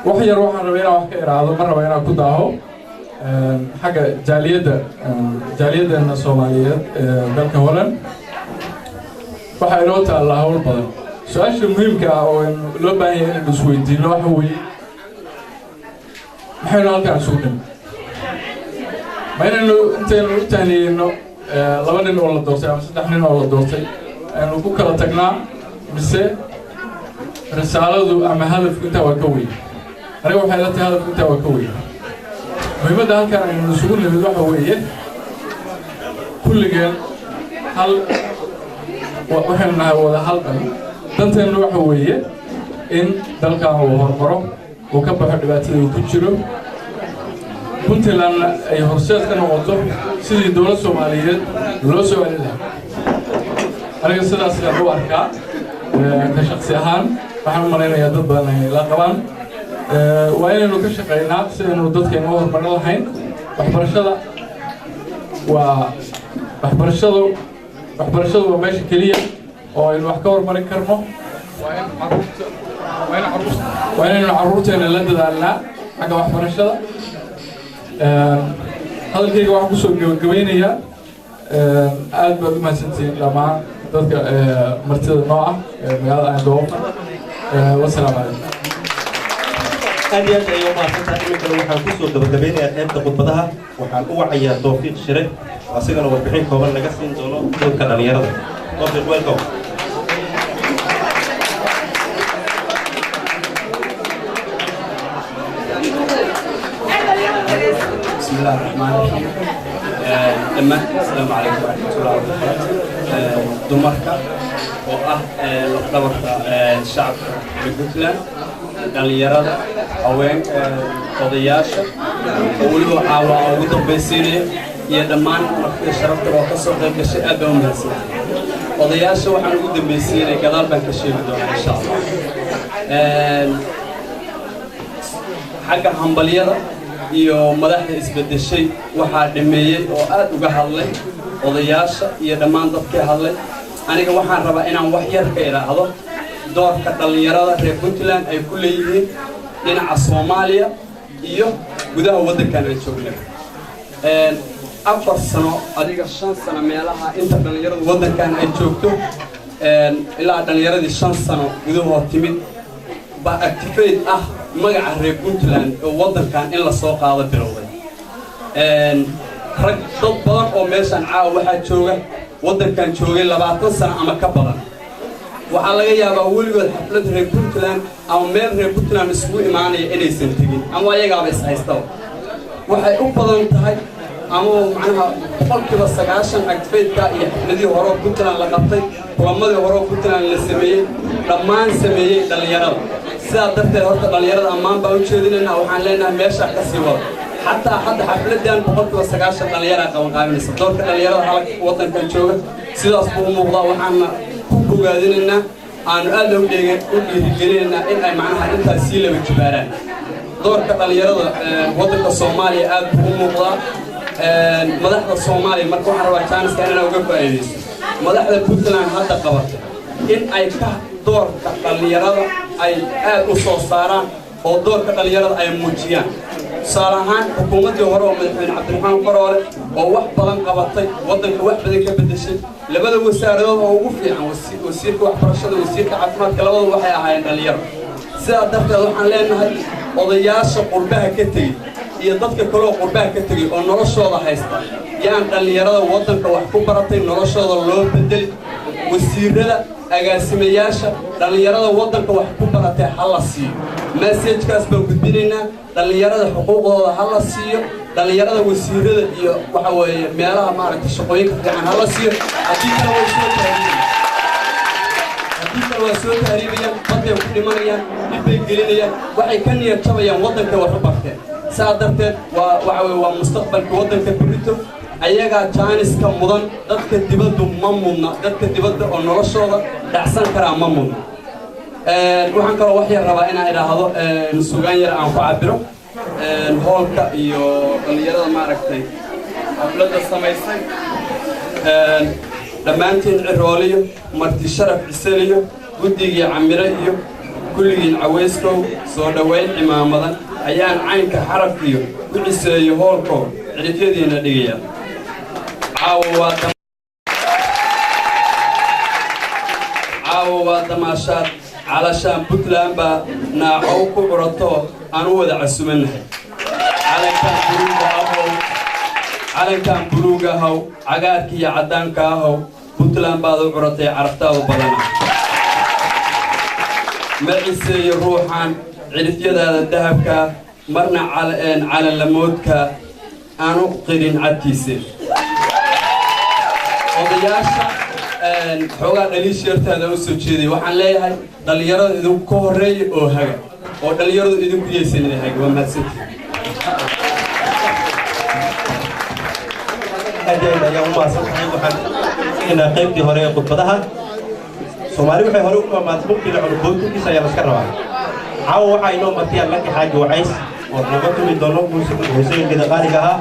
Wax yar waxaan rabay inaan wax ka iraahdo, ma raba inaan ku daaho. Xagga jaaliyadda, jaaliyaddeena Soomaaliyeed ee dalka Holland, waxaa inoo taallaa hawl badan. Su-aasha muhiimka ah oo loo baahan yahay inaynu isweydiino waxa weeye: maxaynu halkaan isugu dhimi? Ma inaynu intaynu u tahniyeyno laba nin oo la doortay ama saddex nin oo la doortay aynu ku kala tagnaa, mise risaaladu ama hadafku intaa waa ka weyn? Aniga waxay la tahay hadafku intaa waa ka weyn. Muhiimadda halkaan aynu isugu nimid waxa weeye kulligeen hal waxaynu nahay, wada hal dhan. Danteennu waxa weeye in dalkan uu horumaro, uu ka baxo dhibaatada uu ku jiro, Puntlandna ay horseed ka noqoto sidii dowlad Soomaaliyeed loo soo celin lahaa. Aniga sidaas ayaan u arkaa ka shaksi ahaan. Waxaan u malaynayaa dad badan ay la qabaan. Waa inaynu ka shaqaynaa si aynu dadkeenu u horumarin lahayn. Waxbarashada waa waxbarashadu, waxbarashadu waa meesha keliya oo aynu wax ka horumarin karno. Waa inaynu carruurteena la dadaalnaa xagga waxbarashada. Hadalkayga waxaan kusoo gabagabeynayaa, aad baad u mahadsantihiin dhammaan dadka martida noo ah ee magaalada Eindhoven. Wasalaamu calaykum. Aad iyo aad ayay u mahadsantahay. Iminkana waxaan kusoo gabagabeynayaa qaybta khudbadaha. Waxaan u wacayaa Tawfiiq Shire oo asigana warbixin kooban naga siin doono doorka dhallinyarada. Tawfiiq, welcome. بسم الله الرحمن الرحيم. Dhammaan asalaamu calaykum waraxmatullahi wabarakaatu. Dumarka oo ah lafdhabarta shacabka reer Puntland, dhallinyarada, haween, odayaasha oo weliba caawa ugu dambaysiinaya, iyo dhammaan martida sharafta oo ka soo qayb gashay, aad baan u mahadsantahay. Odayaasha waxaan ugu dambaysiinaya gadaal baan ka sheegi doonaa insha Allah. Xagga hambalyada iyo madaxda isbeddeshay waxaa dhameeyey oo aad uga hadlay odayaasha iyo dhammaan dadkii hadlay. Aniga waxaan rabaa inaan wax yar ka idhaahdo doorka dhallinyarada reer Puntland ay ku leeyihiin dhinaca Soomaaliya iyo gudaha waddankan aan joognay. 4 sano, adiga 5 sano meelaha inta dhallinyaradu waddankan ay joogto, ilaa dhallinyaradii 5 sano gudahood timid ba activate ah. Magaca reer Puntland oo waddankan in la soo qaado bilowday, rag dad badan oo meeshan caawa waxaa jooga waddankan joogay 20 sano ama ka badan. Waxaa laga yaabaa weligood xaflad reer Puntland ama meel reer Puntland isugu imaanaya inaysan tegin, ama ayagaaba is haystaba. Waxay u badan tahay ama macnaha 90% activate-ka iyo xafladihii hore oo Puntland la qabtay, kulamadii hore oo Puntland la sameeyey, dhammaan sameeyey dhallinyarada. Sidaa darteed horta dhallinyarada ammaan baan u jeedinaynaa. Waxaan leenahay meesha ka sii wada. Xataa hadda xafladan 90% dhallinyaraa qabanqaabinaysa. Doorka dhallinyarada halag waddankan jooga sidaas buu u muuqdaa. Waxaana ku bogaadinaynaa, aanu aad u dhiirigelinaynaa in ay macnaha intaas sii laba jibaaraan. Doorka dhallinyarada waddanka Soomaaliya aad buu u muuqdaa. Madaxda Soomaaliya marka waxaan rabaa chance-ka inaan uga faa'iidaysto madaxda Puntland hadda qabatay in ay ka doorka dhallinyarada ay aad u soo saaraan oo doorka dhallinyarada ay muujiyaan. Tusaale ahaan, xukuumaddii hore oo madaxweyne Cabdiraxmaan Faroole oo wax badan qabatay, waddanka wax badan ka beddeshay, labada wasaaradood oo ugu fiican, wasiirka waxbarashada, wasiirka caafimaadka, labadu waxay ahaayeen dhallinyaro. Sidaa darteed waxaan leenahay odayaasha qurbaha ka tegey iyo dadka kaleoo qurbaha ka tegey oo noloshooda haysta, yaan dhallinyarada waddanka wax ku baratay noloshooda loo bedeli. Wasiirada, agaasimayaasha, dhallinyarada waddanka wax ku baratay ha la siiyo. Message-kaas baan gudbinaynaa: dhallinyarada xuquuqdooda ha la siiyo, dhallinyarada wasiirada iyo waxa weeye meelaha maaragtay shaqooyinka fiican ha la siiyo. Haddii kale way soo tahriibayaan, haddii kale waa soo tahriibayaan, badday ku dhimanayaan, dhibbay gelinayaan, waxay ka niyad jabayaan waddankay wax u barteen. Saa darteed waa waxa weye waa mustaqbalka waddanka berrito ayagaa chance-ka mudan. Dadka dibaddu ma mudna, dadka dibadda oo noloshooda dhacsan karaa ma mudna. Waxaan kaloo wax yar rabaa inaan idhaahdo, sugaan yar aan ku cabiro hoolka iyo dhallinyarada maaragtay xafladda samaysay. Dhammaantiin cirooliyo, marti sharaf ciseliyo, guddigii camire iyo kulligiin cawayskow, soo dhowayn cimaamadan ayaan caynka xarafkiyo u ciseeyo hoolkow cidhifyadiina dhigaya. Caawa waa damaashaad calashaan Puntland baa naacow ku curatoo aan u wada casumannahay. Calankaan buluuga ahow, calankaan buluuga ahow, cagaarka iyo caddaanka ahow, Puntland baad u curatay caraftaadu badana. Ma ciseeyo ruuxan cidhifyadaada dahabkaa marna calanlamoodka aanu qirin cadkiise. Odayaasha xoogaa dhaliisheertaada u soo jeeday waxaan leeyahay dhallinyarada idinku ka horreeya oo haga, oo dhallinyaradu idinku yeysan inay haga. Waa mahadsantihin. Aad aad ayaa u mahadsan tahay. Waxaan inaa qaybtii hore ee khudbadaha. Soomaali waxay hore u maamaad mugdiga cunugooyinkiisa ayaa laska rabaa. Caawa waxaa inoo martiyaa Laki Xaaji Wacays oo naga tumi doono muusooyinkeeda qaaliga ahaa.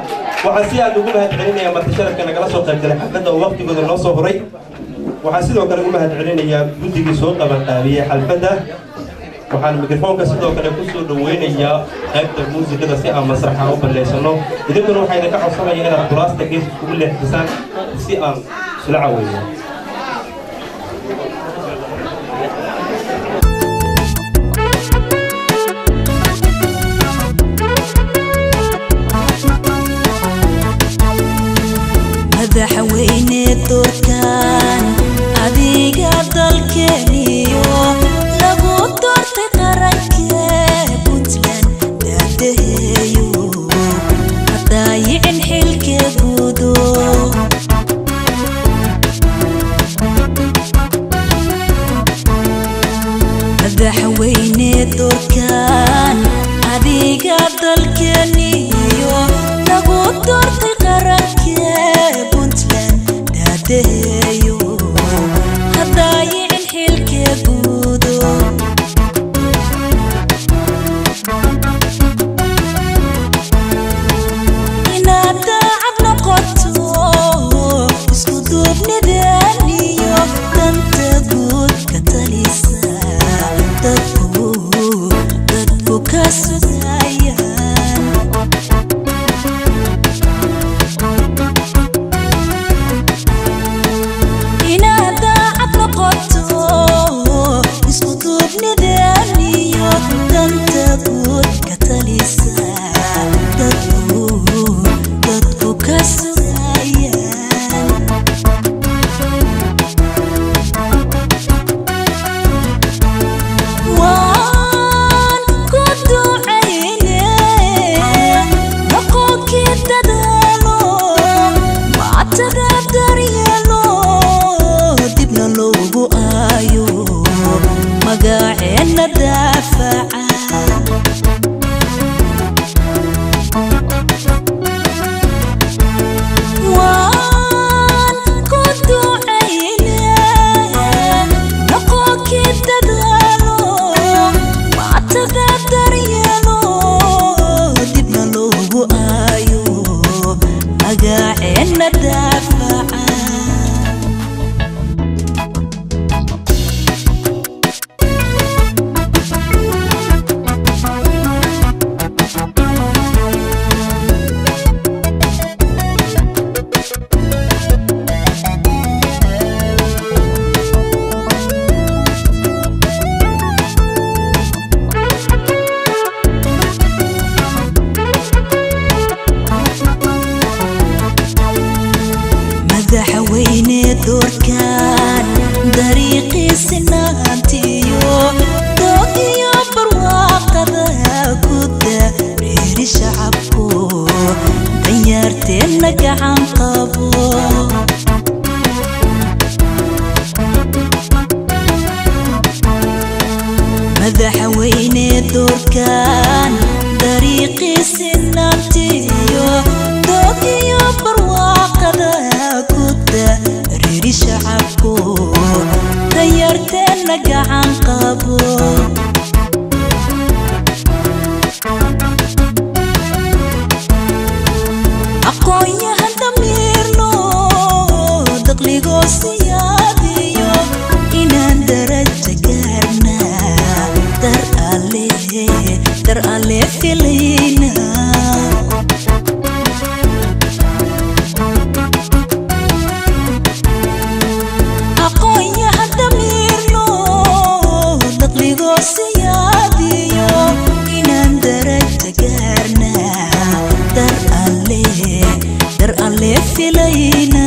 Waxaan si aad ugu mahad celinayaa marti sharafka nagala soo qayb galay xafladda oo waqtigooda noo soo huray. Waxaan sidoo kale u mahad celinayaa guddigii soo qabanqaabiyey xalfadda. Waxaan mikrofoonka sidoo kale ku soo dhaweynayaa qaybta muusikada si aan masraxa u bannaysano. Idinkuna waxaa idinka codsanaya inaad kuraasta gees iskugu leexisaan si aan isla caweyno. Madaxweyne doorkan adiga dalkeeniyo lagu doortay qarankee Puntland daadaheeyo, hadaayicin xilkee gudo. Madaxweyne doorkan adiga dalkeeniyo lagu doortay qarankee Puntland daadaheeyo, hadaayicin xilkee Daafaca. Madaxweyne doorkan dariiqiisi naantiyo doog iyo barwaaqada guda reeri shacabku danyaarteenna gacan qabo. Madaxweyne doorkan dariiqiisi naantiyo doog iyo barwaaqada guda reeri shacabku danyarteenna gacan qabo. Aqoon-yahan damiirno daqligoo siyaadiyo inaan darajo gaarna dar alle, dar alle filayna. Aqoon-yahan damiirno daqligoo siyaadiyo inaan darajo gaarna dar alle, dar alle filayna.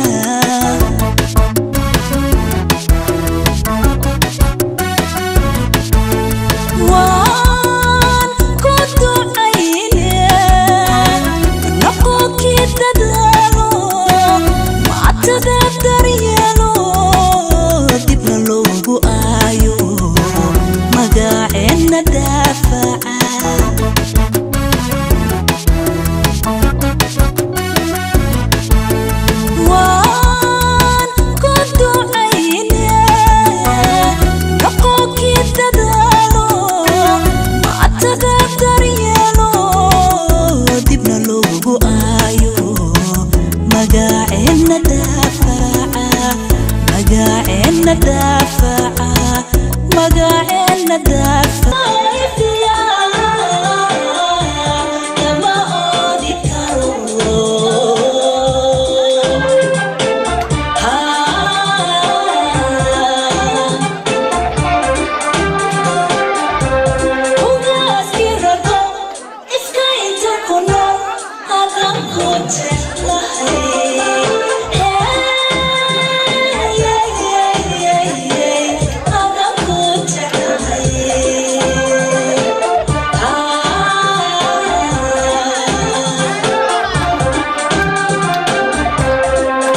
Waan ku ducayne noqonkii dadaalo macatada daryeelo dibna loogu aayo magaceenna daafaca. Waan ku ducayne noqonkii dadaalo macatada daryeelo dibna loogu aayo magaceenna daafaca, magaceenna daafaca, magaceenna daafaca. Kama oodi karo. Ugaaskii rago iska inta ku nool adan ku jeclahay. Adan ku jeclahay.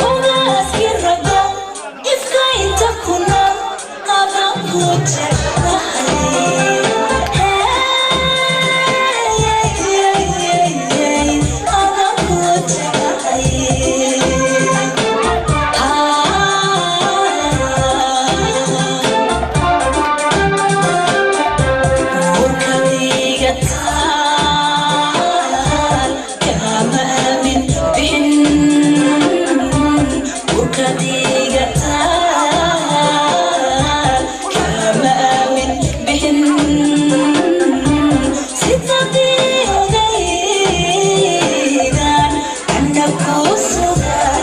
Ugaaskii rago iska inta ku nool adan ku jeclahay. Adan ku jeclahay. Urkadiga taal kama aamin bixin. Urkadiga taal kama aamin bixin. Sidadii ogaydan anna ku sugaa.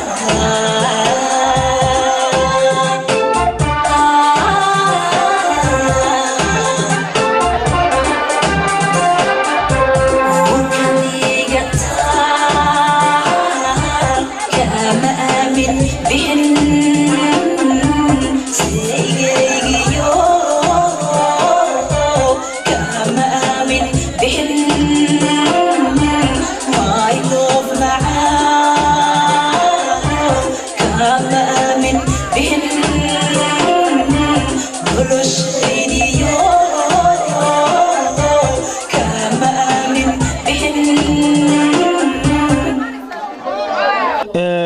Urkadiga taal kama aamin bixin. Saygaygiyo kama aamin bixin. My love macaan kama aamin bixin. Noloshaydiyo kama aamin bixin.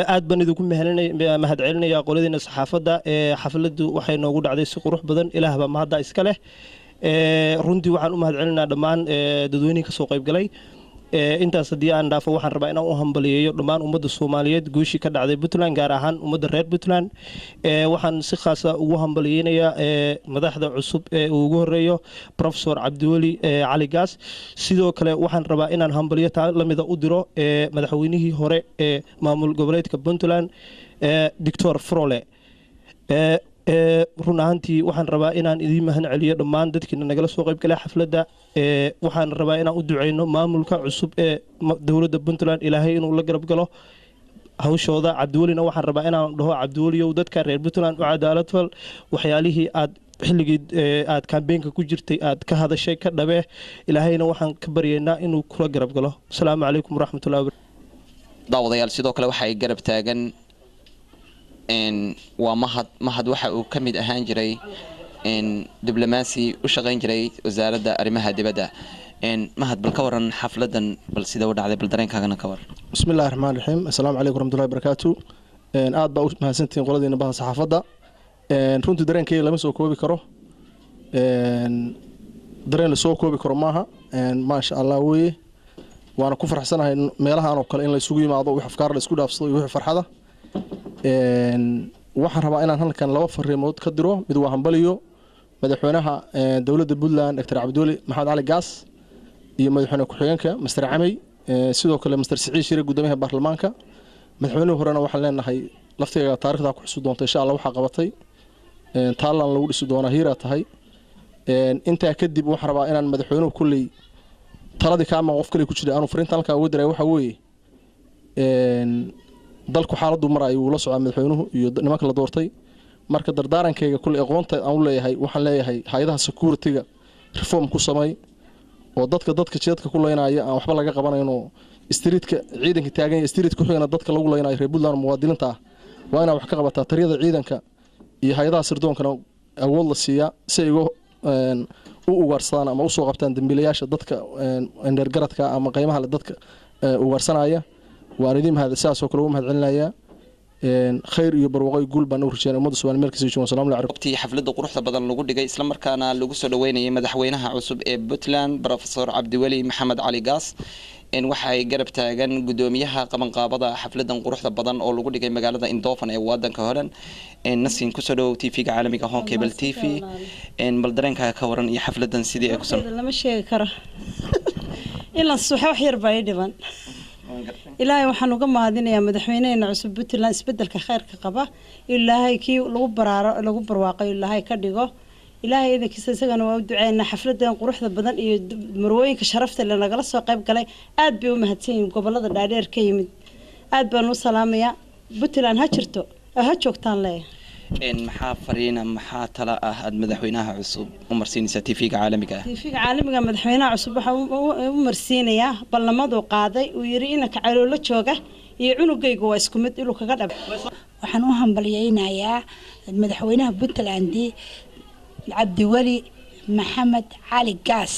Aad baan idinku mahadcelinayaa qoladiina saxaafadda. Ee xafladdu waxay noogu dhacday si qurux badan, ilaah baa mahadda iska leh. Runtii waxaan u mahadcelinayaa dhammaan dadweynihii kasoo qayb galay. Intaas haddii aan dhaafo, waxaan rabaa inaan u hambaliyeeyo dhammaan ummadda Soomaaliyeed guushii ka dhacday Puntland, gaar ahaan ummadda reer Puntland. Waxaan si khaasa ugu hambaliyeynayaa madaxda cusub ee uu ugu horeeyo Professor Cabdiweli Cali Gaas. Sidoo kale waxaan rabaa inaan hambaliyo taa lamida u diro madaxweynihii hore ee maamul goboleedka Puntland, Doctor Frole. Run ahaantii waxaan rabaa inaan idiin mahad celiyo dhammaan dadkiina nagala soo qayb galay xafladda. Waxaan rabaa inaan u duceyno maamulka cusub ee dowladda Puntland, Ilaahay inuu la garab galo hawshooda. Cabdiwelina waxaan rabaa inaan dhaho: Cabdiweliyow, dadka reer Puntland u cadaalad fal. Waxyaalihii aad xilligii aad campaignka ku jirtay aad ka hadashay ka dhabee. Ilaahayna waxaan ka baryaynaa inuu kula garab galo. Asalaamu calaykum waraxmatullahi wabarakatu. Daawadayaal, sidoo kale waxay garab taagan waa Mahad. Mahad waxa uu ka mid ahaan jiray diblomaasi u shaqayn jiray Wasaaradda Arrimaha Dibadda. Mahad, bal ka waran xafladan, bal sida u dhacday, bal dareenkaagana ka waran. Bismi illahi raxmaan raxiim. Assalaamu calaykum waraxmatullahi barakaatu. Aad baa u mahadsantihiin qoladiina baha saxaafadda. Runtii dareenkayga lama soo koobi karo, dareen lasoo koobi karo maaha. Maasha Allah weye, waana ku faraxsanahay meelahan oo kale in la isugu yimaado, wix afkaar la isku dhaafsado iyo wixii farxada. Waxaan rabaa inaan halkan laba fariimood ka diro. Mid waa hambaliyo madaxweynaha dowladda Puntland, Dr Cabdiweli Maxamed Cali Gaas, iyo madaxweyne ku-xigeenka Master Camey, sidoo kale Master Siciid Shire, guddoomiyaha baarlamaanka. Madaxweynuhu horena waxaan leenahay laftigaga taarikhdaa ku xusi doonta insha Allah, waxaa qabatay taalan lagu dhisi doonaa, hiiraa tahay. Intaa kadib waxaan rabaa inaan madaxweynuhu kulley taladii kaama qof kale ku jira aanu fariinta halkaa uga diray. Waxaa weeye, dalku xaaladdu marayo wuu la socdaa madaxweynuhu iyo nimanka la doortay. Marka dardaarankayga kulley aqoonta aan u leeyahay, waxaan leeyahay hay-adaha security-ga reform ku samay, oo dadka jidadka ku leynaya aan waxba laga qabanayno, streetka ciidanka taagan iyo street ku xigana dadka lagu leynayo reer Puntland muwaadiniinta ah waa inaa wax ka qabataa. Tariyada ciidanka iyo hay-adaha sirdoonkana awood la siiyaa si ay uga u ugaarsadaan ama usoo qabtaan dambiilayaasha dadka indheergaradka ama qiimaha leh dadka ugaarsanaya. Waan idiin mahad, sidaas oo kale ugu mahad celinayaa. Khayr iyo barwaaqo iyo guul baan u rajeynaya ummadda Soomaaliya meel kasta joogaan. Salaamu calaykum. Waqtii xafladda quruxda badan lagu dhigay, isla markaana lagu soo dhaweynayay madaxweynaha cusub ee Puntland, Professor Cabdiweli Maxamed Cali Gaas, waxay garab taagan gudoomiyaha qabanqaabada xafladan quruxda badan oo lagu dhigay magaalada Eindhoven ee wadanka Holland. Nasin, kusoo dhawow TV-ga caalamiga Horn Cable TV. Bal dareenkaaga ka waran iyo xafladan sidii ay kusan. Lama sheegi karo, in la suxo wax yar baa ii dhiban. Ilaahay waxaan uga mahadinayaa madaxweynaheena cusub Puntland isbedelka khayrka qaba. Ilaahay kii lagu baraaro, lagu barwaaqayo Ilaahay ka dhigo. Ilaahay idankiisa isagana waa u duceynaa. Xafladan quruxda badan iyo marwooyinka sharafta le nagala soo qayb galay aad bay u mahadsan yihiin. Gobolada dhaadheer ka yimid aad baan u salaamayaa. Puntland ha jirto, ha joogtaan leeyahay. Maxaa fariina, maxaa tala ah aada madaxweynaha cusub u marsiinaysaa TV-ga caalamiga ah? TV-ga caalamiga madaxweynaha cusub waxaa u marsiinayaa ballamaduu qaaday, uu yiri inanka caloolo jooga iyo cunugaygu waa isku mid, inuu kaga dhab. Waxaan u hambalyeynayaa madaxweynaha Puntland, Cabdiweli Maxamed Cali Gaas.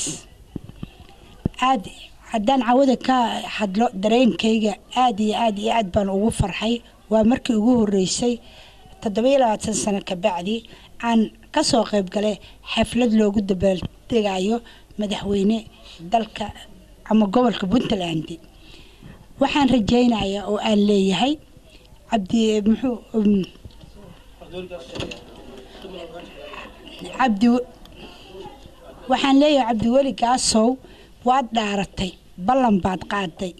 Aad haddaan cawada ka hadlo dareenkayga, aad iyo aad iyo aad baan ugu farxay. Waa markii ugu horeysay 27 sano kabacdi aan kasoo qayb galay xaflad loogu dabaaldegayo madaxweyne dalka ama gobolka Puntland. Waxaan rajaynayaa oo aan leeyahay Cabdi muxuu Cabdi, waxaan leeyahay Cabdiweli Gaasow, waad dhaaratay, ballan baad qaaday.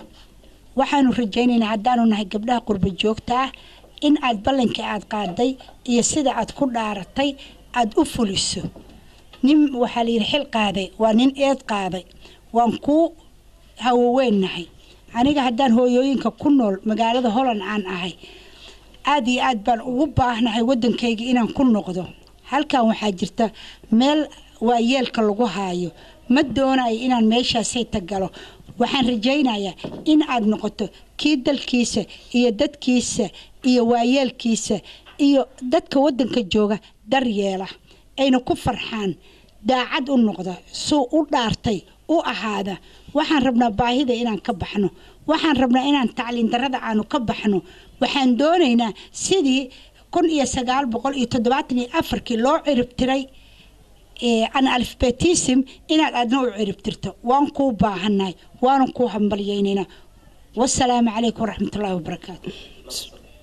Waxaanu rajaynaynaa haddaanu nahay gabdhaha qurba joogta ah in aad ballankii aad qaaday iyo sida aad ku dhaaratay aada u fuliso. Nin waxaa layidhi xil qaaday waa nin eed qaaday. Waan kuu hawoweynahay. Aniga haddaan hooyooyinka ku nool magaalada Holland aan ahay, aada iyo aad baan ugu baahnahay waddankayga inaan ku noqdo. Halkan waxaa jirta meel waayeelka lagu haayo, ma doonayo inaan meeshaasay tagalo. Waxaan rajaynayaa in aad noqoto kii dalkiisa iyo dadkiisa iyo waayeelkiisa iyo dadka waddanka jooga daryeela, ayna ku farxaan, daacad u noqda, suu u dhaartay u ahaada. Waxaan rabnaa baahida inaan ka baxno, waxaan rabnaa inaan tacliin darrada aanu ka baxno. Waxaan doonaynaa sidii 1974-kii loo cirib tiray. Analphabetism inaad aadna u ciribtirto. Waan kuu baahannahay, waanan kuu hambalyaynaynaa. Wasalaamu calaykum waraxmatullaahi wabarakaatu.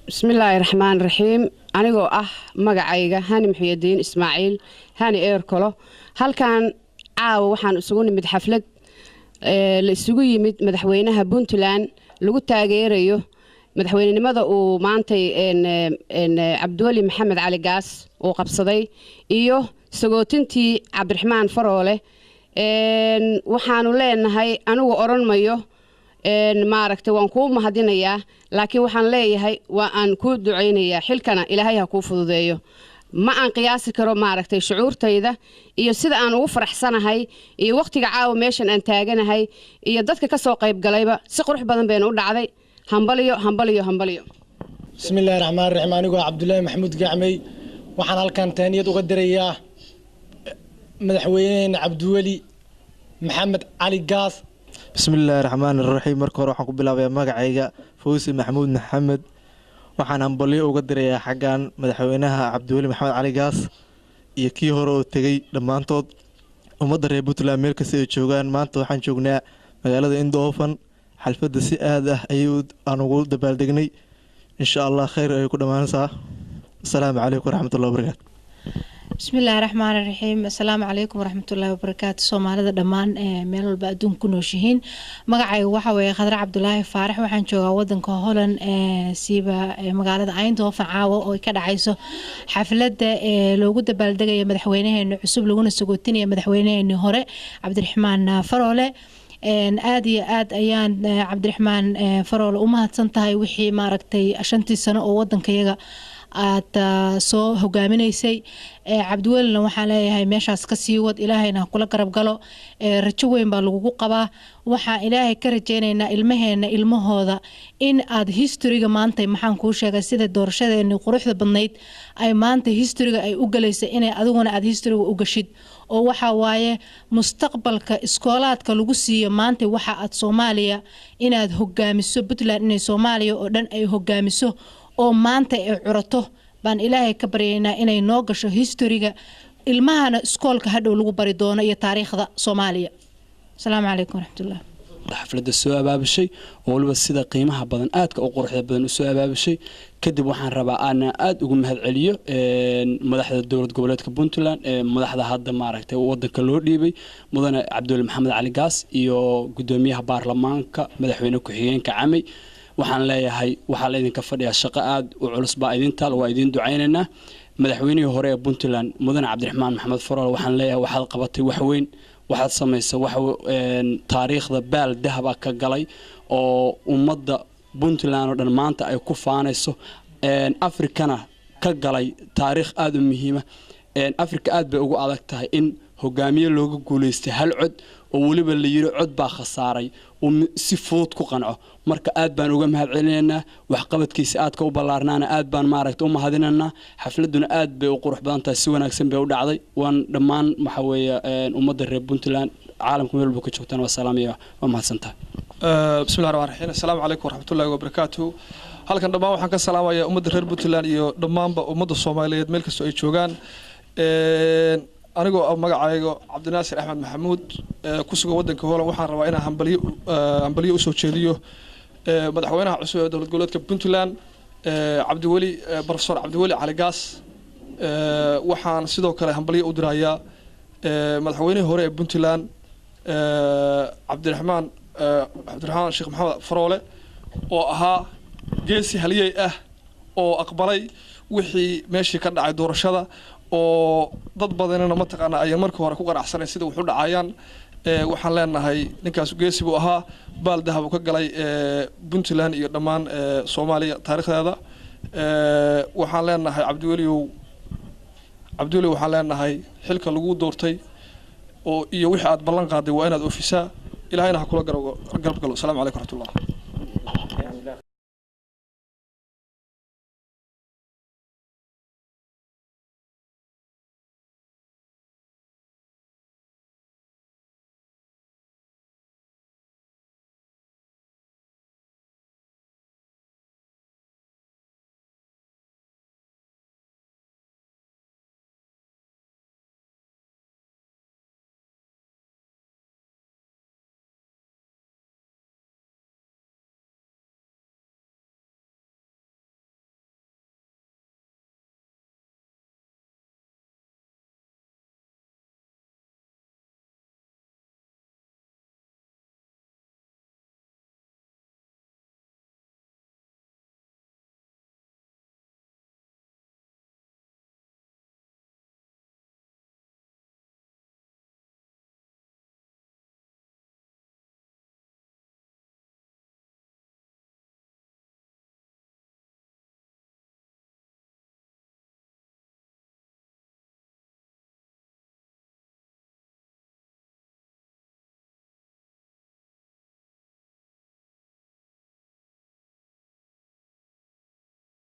Bismillaahi raxmaan raxiim. Anigoo ah magacayga Hani Muxiyadiin Ismaaciil Hani Eerkolo, halkan caawa waxaan isugu nimid xaflad la isugu yimid madaxweynaha Puntland, lagu taageerayo madaxweynenimada uu maantay Cabdiweli Maxamed Cali Gaas uu qabsaday iyo sagootintii Cabdiraxmaan Faroole. Waxaanu leenahay, anigu odhan mayo maaragtay waan kuu mahadinayaa, laakiin waxaan leeyahay waa aan kuu ducaynayaa, xilkana Ilaahay ha kuu fududeeyo. Ma aan qiyaasi karo maaragtay shucuurtayda iyo sida aan ugu faraxsanahay iyo wakhtiga caawa meeshan aan taaganahay iyo dadka ka soo qayb galayba. Si qurux badan bayna u dhacday. Hambaliyo, hambaliyo, hambaliyo. Bismi illaahi raxmaan raxiim. Anigoo Cabdulaahi Maxamuud Gacmey, waxaan halkan taaniyad uga dirayaa madaxweyneheena Cabdiweli Maxamed Cali Gaas. Bismi illaahi raxmaan iraxiim. Marka hore waxaan ku bilaabayaa magacayga, Fawsi Maxamuud Maxamed. Waxaan hambalyo uga dirayaa xaggan madaxweynaha Cabdiweli Maxamed Cali Gaas iyo kii hore oo tegey, dhammaantood ummadda reer Puntland meel kasta ay joogaan. Maanta waxaan joognaa magaalada Eindhoven. Xalfadda si aad ah ayay aan ugu dabaaldegnay. Insha Allah khayr ayay ku dhammaanaysaa. Asalaamu calaykum waraxmatullahi wabarakaatu. Bismillaahi raxmaani raxiim. Assalaamu calaykum waraxmatullaahi wabarakaatu. Soomaalida dhammaan meel walba adduunka ku nooshihiin, magacayga waxa weeye Khadre Cabdulaahi Faarax. Waxaan joogaa wadanka Holland, siiba magaalada Eindhoven, caawa oo ay ka dhacayso xafladda loogu dabaaldegayo madaxweynaheena cusub, laguna sagootinaya madaxweynaheeni hore Cabdiraxmaan Faroole. Aad iyo aad ayaan Cabdiraxmaan Faroole u mahadsan tahay wixii maaragtay 5-tii sano oo wadankayaga aad soo hogaaminaysay. Cabdiwelina waxaan leeyahay meeshaas ka sii wad, Ilaahayna ha kula garab galo. Rajo weyn baa lagugu qabaa. Waxaan Ilaahay ka rajaynaynaa ilmaheena ilmahooda in aad historyga maanta, maxaan kuu sheegay, sida doorashadeeni quruxda badnayd ay maanta historyga ay u galaysay, inay adiguna aad historyga u gashid, oo waxa waaye mustaqbalka iskoolaadka lagu siiyo maanta waxa aad Soomaaliya inaad hogaamiso, Puntland inay Soomaaliya oo dhan ay hogaamiso oo maanta ay curato baan Ilaahay ka baryaynaa inay noo gasho historyga, ilmahana iskoolka hadhow lagu bari doono iyo taariikhda Soomaaliya. Asalaamu calaykum waraxmatullah. Xafladda soo abaabushay oo waliba sida qiimaha badan, aadka u quruxda badan u soo abaabushay. Kadib waxaan rabaa aana aada ugu mahad celiyo madaxda dowlad goboleedka Puntland, madaxda hadda maaragtay wadanka loo dhiibay, mudane Cabdiweli Maxamed Cali Gaas, iyo gudoomiyaha baarlamaanka, madaxweyne ku-xigeenka Camey. Waxaan leeyahay waxaa la idinka fadhiyaa shaqo aada u culus baa idin taal, waa idin ducaynaynaa. Madaxweynihii hore ee Puntland, mudane Cabdiraxmaan Maxamed Faroole, waxaan leeyahay waxaad qabatay wax weyn, waxaad samaysay wax taariikhda baal dahaba ka galay oo ummadda Puntland oo dhan maanta ay ku faanayso, Afrikana ka galay taariikh aada u muhiima. Afrika aad bay ugu adag tahay in hogaamiye looga guulaystay hal cod oo weliba la yiri cod baa khasaaray uu si fudud ku qanco. Marka aad baan uga mahad celinaynaa waxqabadkiisa aadka u ballaarnaana, aad baan maaragta u mahadinaynaa. Xafladuna aad bay u qurux badan tahay, si wanaagsan bay u dhacday. Waan dhammaan waxa weeye ummadda reer Puntland caalamka meel walba ka joogtaan waa salaamaya, waa mahadsantahay. Bismillahi raxmaan raxiim. Assalaamu calaykum waraxmatullaahi wabarakaatuhu. Halkan dhammaan waxaan ka salaamayaa ummadda reer Puntland iyo dhammaanba ummadda Soomaaliyeed meel kastoo ay joogaan. Anigoo ah magacayga Cabdinaasir Axmed Maxamuud, ku sugan waddanka Holland, waxaan rabaa inaan hambalyo usoo jeediyo madaxweynaha cusub ee dowlad goboleedka Puntland, Cabdiweli, Professor Cabdiweli Cali Gaas. Waxaan sidoo kale hambalyo u dirayaa madaxweynihii hore ee Puntland, Cabdiraxmaan Sheekh Maxamed Faroole, oo ahaa geesi haliyey ah oo aqbalay wixii meeshii ka dhacay doorashada, oo dad badanina mataqaana ayaan markii hore ku qanacsanayn sida wuxu dhacayaan. Waxaan leenahay ninkaas geesi buu ahaa, baal dahab uu ka galay Puntland iyo dhammaan Soomaaliya taariikhdeeda. Waxaan leenahay Cabdiweliow, Cabdiweli, waxaan leenahay xilka lagu doortay oo iyo wixii aad ballan qaaday waa inaad oofisaa, Ilaahayna ha kula garab galo. Asalaamu calaykum waraxmatullah.